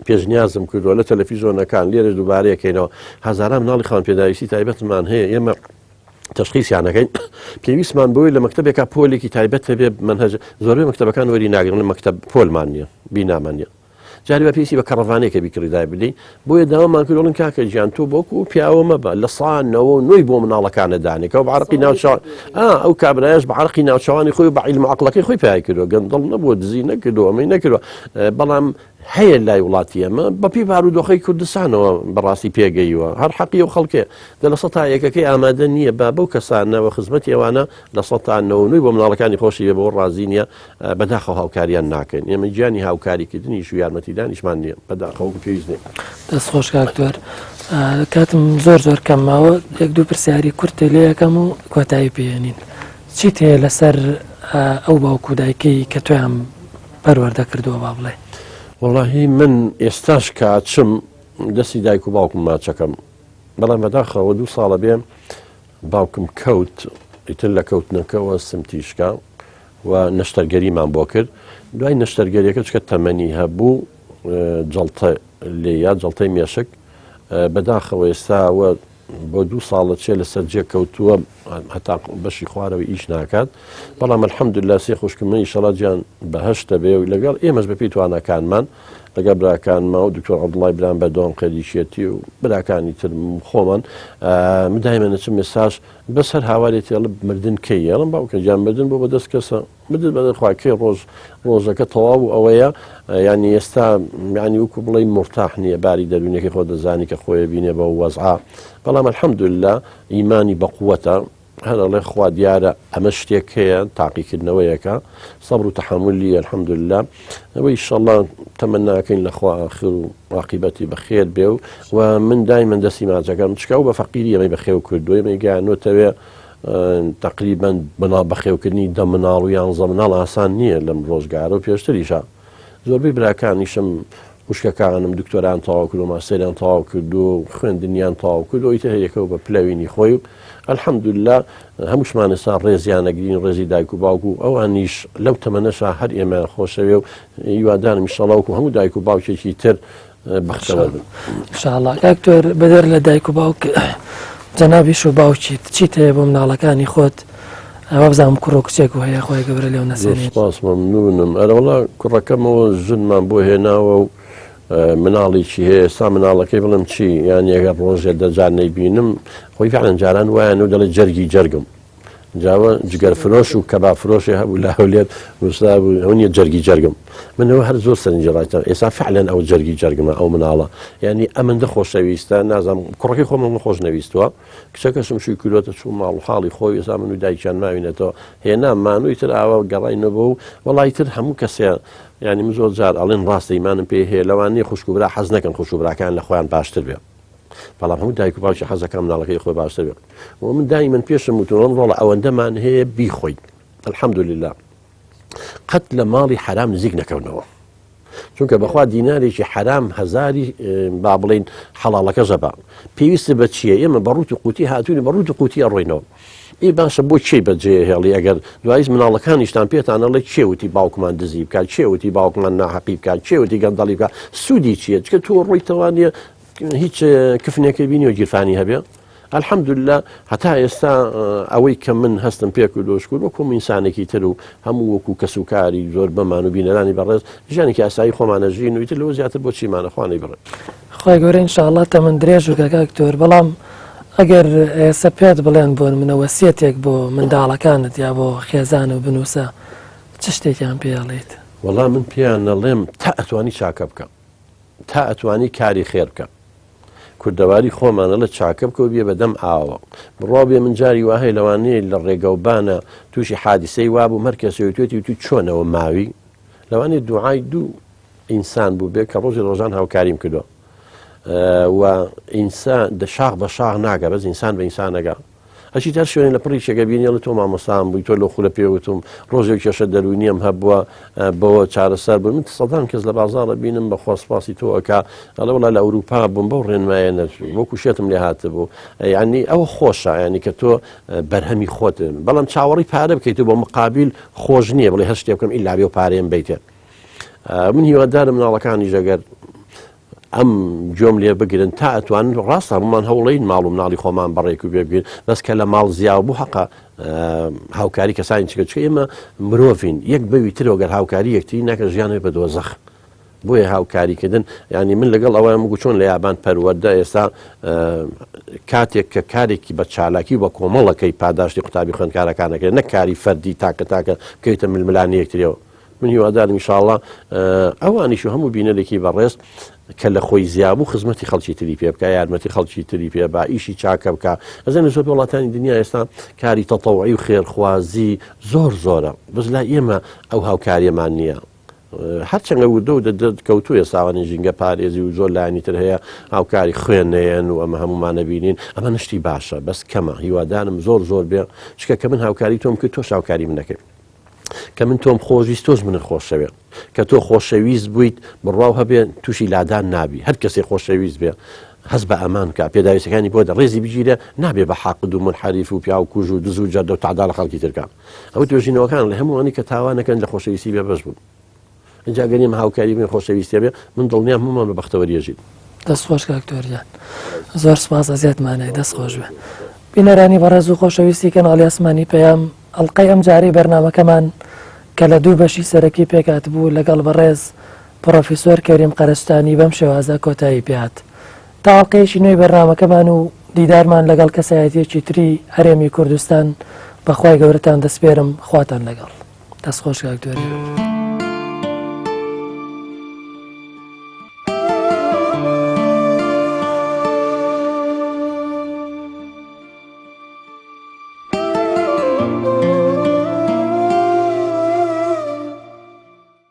پێشنیازم کردووە لە تەلەفیزۆنەکان لێرەش دووبارەیەکەینەوە هەزاران مناڵی خاوەن پێداویستی تایبەتمان هەیە ئێمە تشخیصیان دەکەین پێویستمان بۆی لە مەکتەبێکا پۆلێکی تایبەت هەبێ منهج زۆربەی مەکتەبەکان وەری ناگرن لە مەکتەب پۆلمان نییە بینامان نییە جاری بە پێویستی بە کەڕەڤانێکە بیکڕی دای بدەی بۆیە داوامان کرد وڵن کاکە گیان تۆ بۆکو پیاوە مەبە لە سا نەوە و نۆی بۆ مناڵەکانە دانێکەوە بە عەرقی ناوچە ئا ئەو کابرایەش بە عەرقی ناوچەوانی خۆی و بە عیلم و عەقڵەکەی خۆی پای کردووە گەندەڵ نەبووە دزی نەکردووە ئەمەی نەکردووە بەڵام هەیە لای وڵاتی ئێمە بەپی بارودۆخەی کوردستانەوە بەڕاستی پێگەیوە هەر حەقی و خەڵکێ دە لە سەتا یەکەکەی ئامادە نییە با بەو کەسانەوە خزمەتی ئەوانە لە سەتا نەوە نۆی بۆ مناڵەکانی خۆشی بێ بەوە ڕازی نییە بەداخەوە هاوکاریان ناکەین ئێمە گیانی هاوکاریکردنیش و یارمەتیدانیشمان نییە بەداخەوە وەکو پێویست نییە. دەست خۆش کاک دکتۆر کاتم زۆر زۆر کەم ماوە یەک دوو پرسیاری کورتێ لێ یەکەم و کۆتایی پێێنین چیت هەیە لەسەر ئەو باوک و دایکەی کە تۆیان پەروەردە کردووە با بڵێ وەڵاهی من ئێستاش کە ئەچم دەستی دایک و باوکم ماچەکەم بەڵام بەداخەوە دوو ساڵە بێ باوکم کەوت ئیتر لە کەوتنەکەوە سمتی شکا و نەشتەرگەریمان بۆ کرد دوای نەشتەرگەریەکە چکە تەمەنی هەبوو جەڵتە لێیا جەڵتەی مێشک بەداخەوە ئێستا وە بۆ دوو ساڵە چێ لەسەر جێ کەوتووە هەتا بەشی خوارەوە ئیش ناکات بەڵام الحەمدلله سێ خوشکم من ئیشەڵا گیان بەهەشتە بێ و لەگەڵ ئێمەش بەپێی تواناکانمان. لەگەڵ براکانما و دکتۆر عەبدوڵای برام بەردەوام خەریکیەتی و براکانی ترم خۆمان من دایمە نەچم ئێستاش بەس هەر هاوارێتی ئەڵێ مردن کەی ئەڵێم باوکە گیان مردن بۆ بەدەست کەسە مردن بەدەست خوا کەی ڕۆژ ڕۆژەکە تەواو و ئەوەیە یعنی ئێستا یعنی وەکو بڵێ مرتاح نییە باری دەروونەکەی خۆ دەزانی کە خۆی بینێ بە وەزعا بەڵام الحمدلله ئیمانی بەقوەتە هەر ئەڵێ خوا دیارە ئەمە شتێک هەیە تاقیکردنەوەیەکە سەبر و تەحەمولی الحمدللە ئەوە ئیشەڵڵا تەمەناکەین لە خوا ئاخر و عاقیبەتی بەخێر بێ و و من دایمەن دەستی ماچەکەم چکە و بە فەقیری ئەمەی بەخێو کردو ئێمەی گەیانۆتەوێ تقریبا بنا بەخێوکردنی دە مناڵ و یانزە مناڵ ئاسان نییە لەم ڕۆژگارە و پێشتریشە زۆربەی براکانیشم خوشکەکانم دکتۆران تەواو کردو ماستەریان تەواو کردو خوێندنیان تەواو کردو ئیتر هەریەکەو بە پلەوینی خۆی و الحمدللە هەمووشمان ئێستا ڕێزیان ئەگرین ڕێزی دایک و باوک و ئەوانیش لەو تەمەنەشا هەر ئێمەیان خۆشەوێ و هیوادارم ئیشەڵا وەکو هەموو دایک و باوکێکی تر بەختەوەر بن. ئینشاءاللە کاک دکتۆر بەدەر لە دایک و باوک جەنابیش و باوکیت چیت هەیە بۆ مناڵەکانی خۆت وابزانم کوڕ و کچێک و هەیە خۆی گەورە لێو نەسێنێت. زۆر سپاس مەمنونم ئەرەوەڵا کوڕەکەمەوە ژنمان بۆ هێناوە و مناڵێکی هەیە ئێستا مناڵەکەی بڵێم چی یان ئەگەر ڕۆژێ دەجار نەیبینم خۆی فعلا جاران وایە و دەڵێ جەرگی جەرگم جاوە جگەر فرۆش و کەباب فرۆشێ هەبوو لە هەولێر نووسرا بوو ئەو نیە جەرگی جەرگم منەوە هەر زۆر سەرنجی ڕایتان ئێستا فعلا ئەو جەرگی جەرگمە ئەو مناڵە یعنی ئەمەندە خۆشەویستە نازانم کوڕەکەی خۆمم من خۆش نەویستووە کچەکەشم شووی کردوەتە چوو ماڵ و حاڵی خۆی ئێستا من و دایکیان ماوینەتەوە هێنامان و ئیتر ئاوا گەڕاینەوە و وەڵی تر هەموو کەسێ یعنی من زۆر جار ئەڵێن ڕاستە ئیمانم پێ هەیە لەوانەیە خوشک و برا حەز نەکەن خوشک و براکان لە خۆیان باشتر بێ بەڵام هەموو دایک و باوکی حەزەکە مناڵەکەی خۆی باشتر بێ و من دایمەن پێشم وتوم ڕۆڵە ئەوەندەمان هەیە بیخۆین الحمدلله قەت لە ماڵی حرام نزیک نەکەونەوە چونکە بەخوا دینارێکی حرام هەزاری با بڵین حەڵاڵەکە ژەبا پێویستە بە چییە ئێمە بە ڕوت و قوتی هاتوونی بە ڕوت و قوتی ئەڕۆینەوە ئی باشە بۆ کێی بەجێ هێڵی ئەگەر دواییش مناڵەکانیشتان پێتان ئەڵێ کێ وتی باوکمان دزی بکات کێ وتی باوکمان ناحەقی بکات کێ وتی گەندەڵی بکات سوودی چییە چکە تۆ ڕۆیتەوانە هیچ کفنێکی بینی و گیرفانی هەبێ الحمدلله هەتا ئێستا ئەوەی کە من هەستم پێ کردو شکر وەکو ئینسانێکی تر و هەموو وەکو کەسوکاری زۆر بەمان و بینەرانی بەڕێز ژیانێکی ئاسایی خۆمانە ژین و ئیتر لەوە زیاتر بۆ چیمانە خوانەی بڕێ خوای گەورە ان شاء اللە تەمەن درێژ بکا کاک دکتۆر بەڵام ئەگەر ئێستا پێت بڵێن بۆ نمونە وەسیەتێک بۆ منداڵەکانت یا بۆ خێزان و بنووسە چ شتێکیان پێ ئەڵێیت؟ وەڵا من پێیان ئەڵێم تا ئەتوانی چاکە بکە تا ئەتوانی کاری خێر بکە کوردەواری خۆمان ئەڵێ چاکە بکە و بیە بە دەم ئاوە بڕوا بێ من جاری وا هەیە لەوانەیە لە ڕێگەوبانە تووشی حادیسەی وابووم هەر کەسێ وتوێتی وتوی چۆنەوە ماوی لەوانەیە دوعای دوو ئینسان بووبێ کە ڕۆژی ڕۆژان هاوکاریم کردووە و ئینسان دە شاخ بە شاخ ناگە بەس ئینسان بە ئینسانەگە ئەچی هەر شوێنێ لە پڕی چێگە بینی ئەڵێ تۆ مامۆستام بووی تۆ لەو خولە پێوتم ڕۆژێک کێشە دەروونیم هەبووە بەوە چارەسەر بوو من سەدان کەس لە بازاڕە بینم بەخوا سپاسی تۆ ئەکا ئەڵێ وڵا لە ئەوروپا بووم بەو ڕێنمایە نەچوو وەکو شێتم لێ هاتبوو یعنی ئەوە خۆشە ینی کە تۆ بەرهەمی خۆت بەڵام چاوەڕی پارە بکەیت و بۆ مقابل خۆش نییە بڵێ هەر شتێ بکەم ئیلا بێ و پارەیەم بیتێ من هیوادارم مناڵەکانیش ئەگەر ئەم گوێم لێ بگرن تا ئەتوانن ڕاستە هەمومان هەوڵین ماڵ و مناڵی خۆمان بەڕێک و بێبگرن بەس کە لە ماڵ زیاو بوو حەقە هاوکاری کەسانی چکە چکە ئێمە مرۆڤین یەک بەوی ترەوە گەر هاوکاری یەکتری ناکە ژیان بە دۆزەخ بۆیە هاوکاریکردن ینی من لەگەڵ ئەوەیان وەکو چۆن لە یابان پەروەردە ئێستا کاتێک کە کارێکی بە چالاکی و بە کۆمەڵەکەی پاداشتی قوتابی خوێندکارەکانەکرێت نەک کاری فەردی تاکە تاکە بکەویتە ململانێ یەکتریەوە من هیوادارم ئیشاڵڵا ئەوانیش و هەموو بینەرێکی بەڕێز کە لە خۆی زیابوو خزمەتی خەڵکی تری پێ بکە یارمەتی خەڵکی تری پێ با ئیشی چاکە بکە ئەزانە زۆر وڵاتانی دنیا ئێستا کاری تەتەوعی و خێرخوازی زۆر زۆرە بەس لای ئێمە ئەو هاوکاریەمان نییە هەرچەندە وردە و کەوتووە ساوانی ژینگە پارێزی و زۆر لایەنی تر هەیە هاوکاری خوێنەیەن و ئەمە هەمومانە بینین ئەمە نشتی باشە بەس کەمە هیوادارم زۆر زۆر بێ چکە کە من هاوکاری تۆم کرد تۆش هاوکاری من دەکەی کە من تۆم خۆشویست تۆش منت خۆشەوێ کە تۆ خۆشەویست بوویت بڕواو هەبێ تووشی لادان نابی هەر کەسێ خۆشەویست بێ هەست بە ئەمان بکە پێداویستەکانی بۆ دە ڕێزی بگیرە نابێ بە حاقد و منحەریف و پیاو کوژ و دز و جەردە و تەعدا لە خەڵکی ترکە ئەو توێژینەوەکان لە هەمووانی کە تاوانەکەن لە خۆشەویستی بێ بەش بوون ئینجا گەر ئێمە هاوکاری بین خۆشەویستیە بێ من دڵنیام هەموومان بە بەختەوەری ئەژین. دەست خۆش کاک تۆریان زۆر سپاس ئەزیەتمانای دەست خۆش بێ بینەرانی بەڕێز و خۆشەویستی کەناڵی ئاسمانی پەیام ئەڵلقەی ئەم جارەی بەرنمەکەمان کە لە دوو بەشی سەرەکی پێکات بوو لەگەڵ بەڕێز. پڕۆفیسۆر کەریم قەرەستانی بەم شێوازە کۆتایی پێهات. تا ئەڵقەیەکی نوێی بەرنامەکەمان و دیدارمان لەگەڵ کەسایەتیەکی تری هەرێمی کوردستان بە خوای گەورەتان دەسپێرم خواتان لەگەڵ. دەست خۆش کاک دۆریا.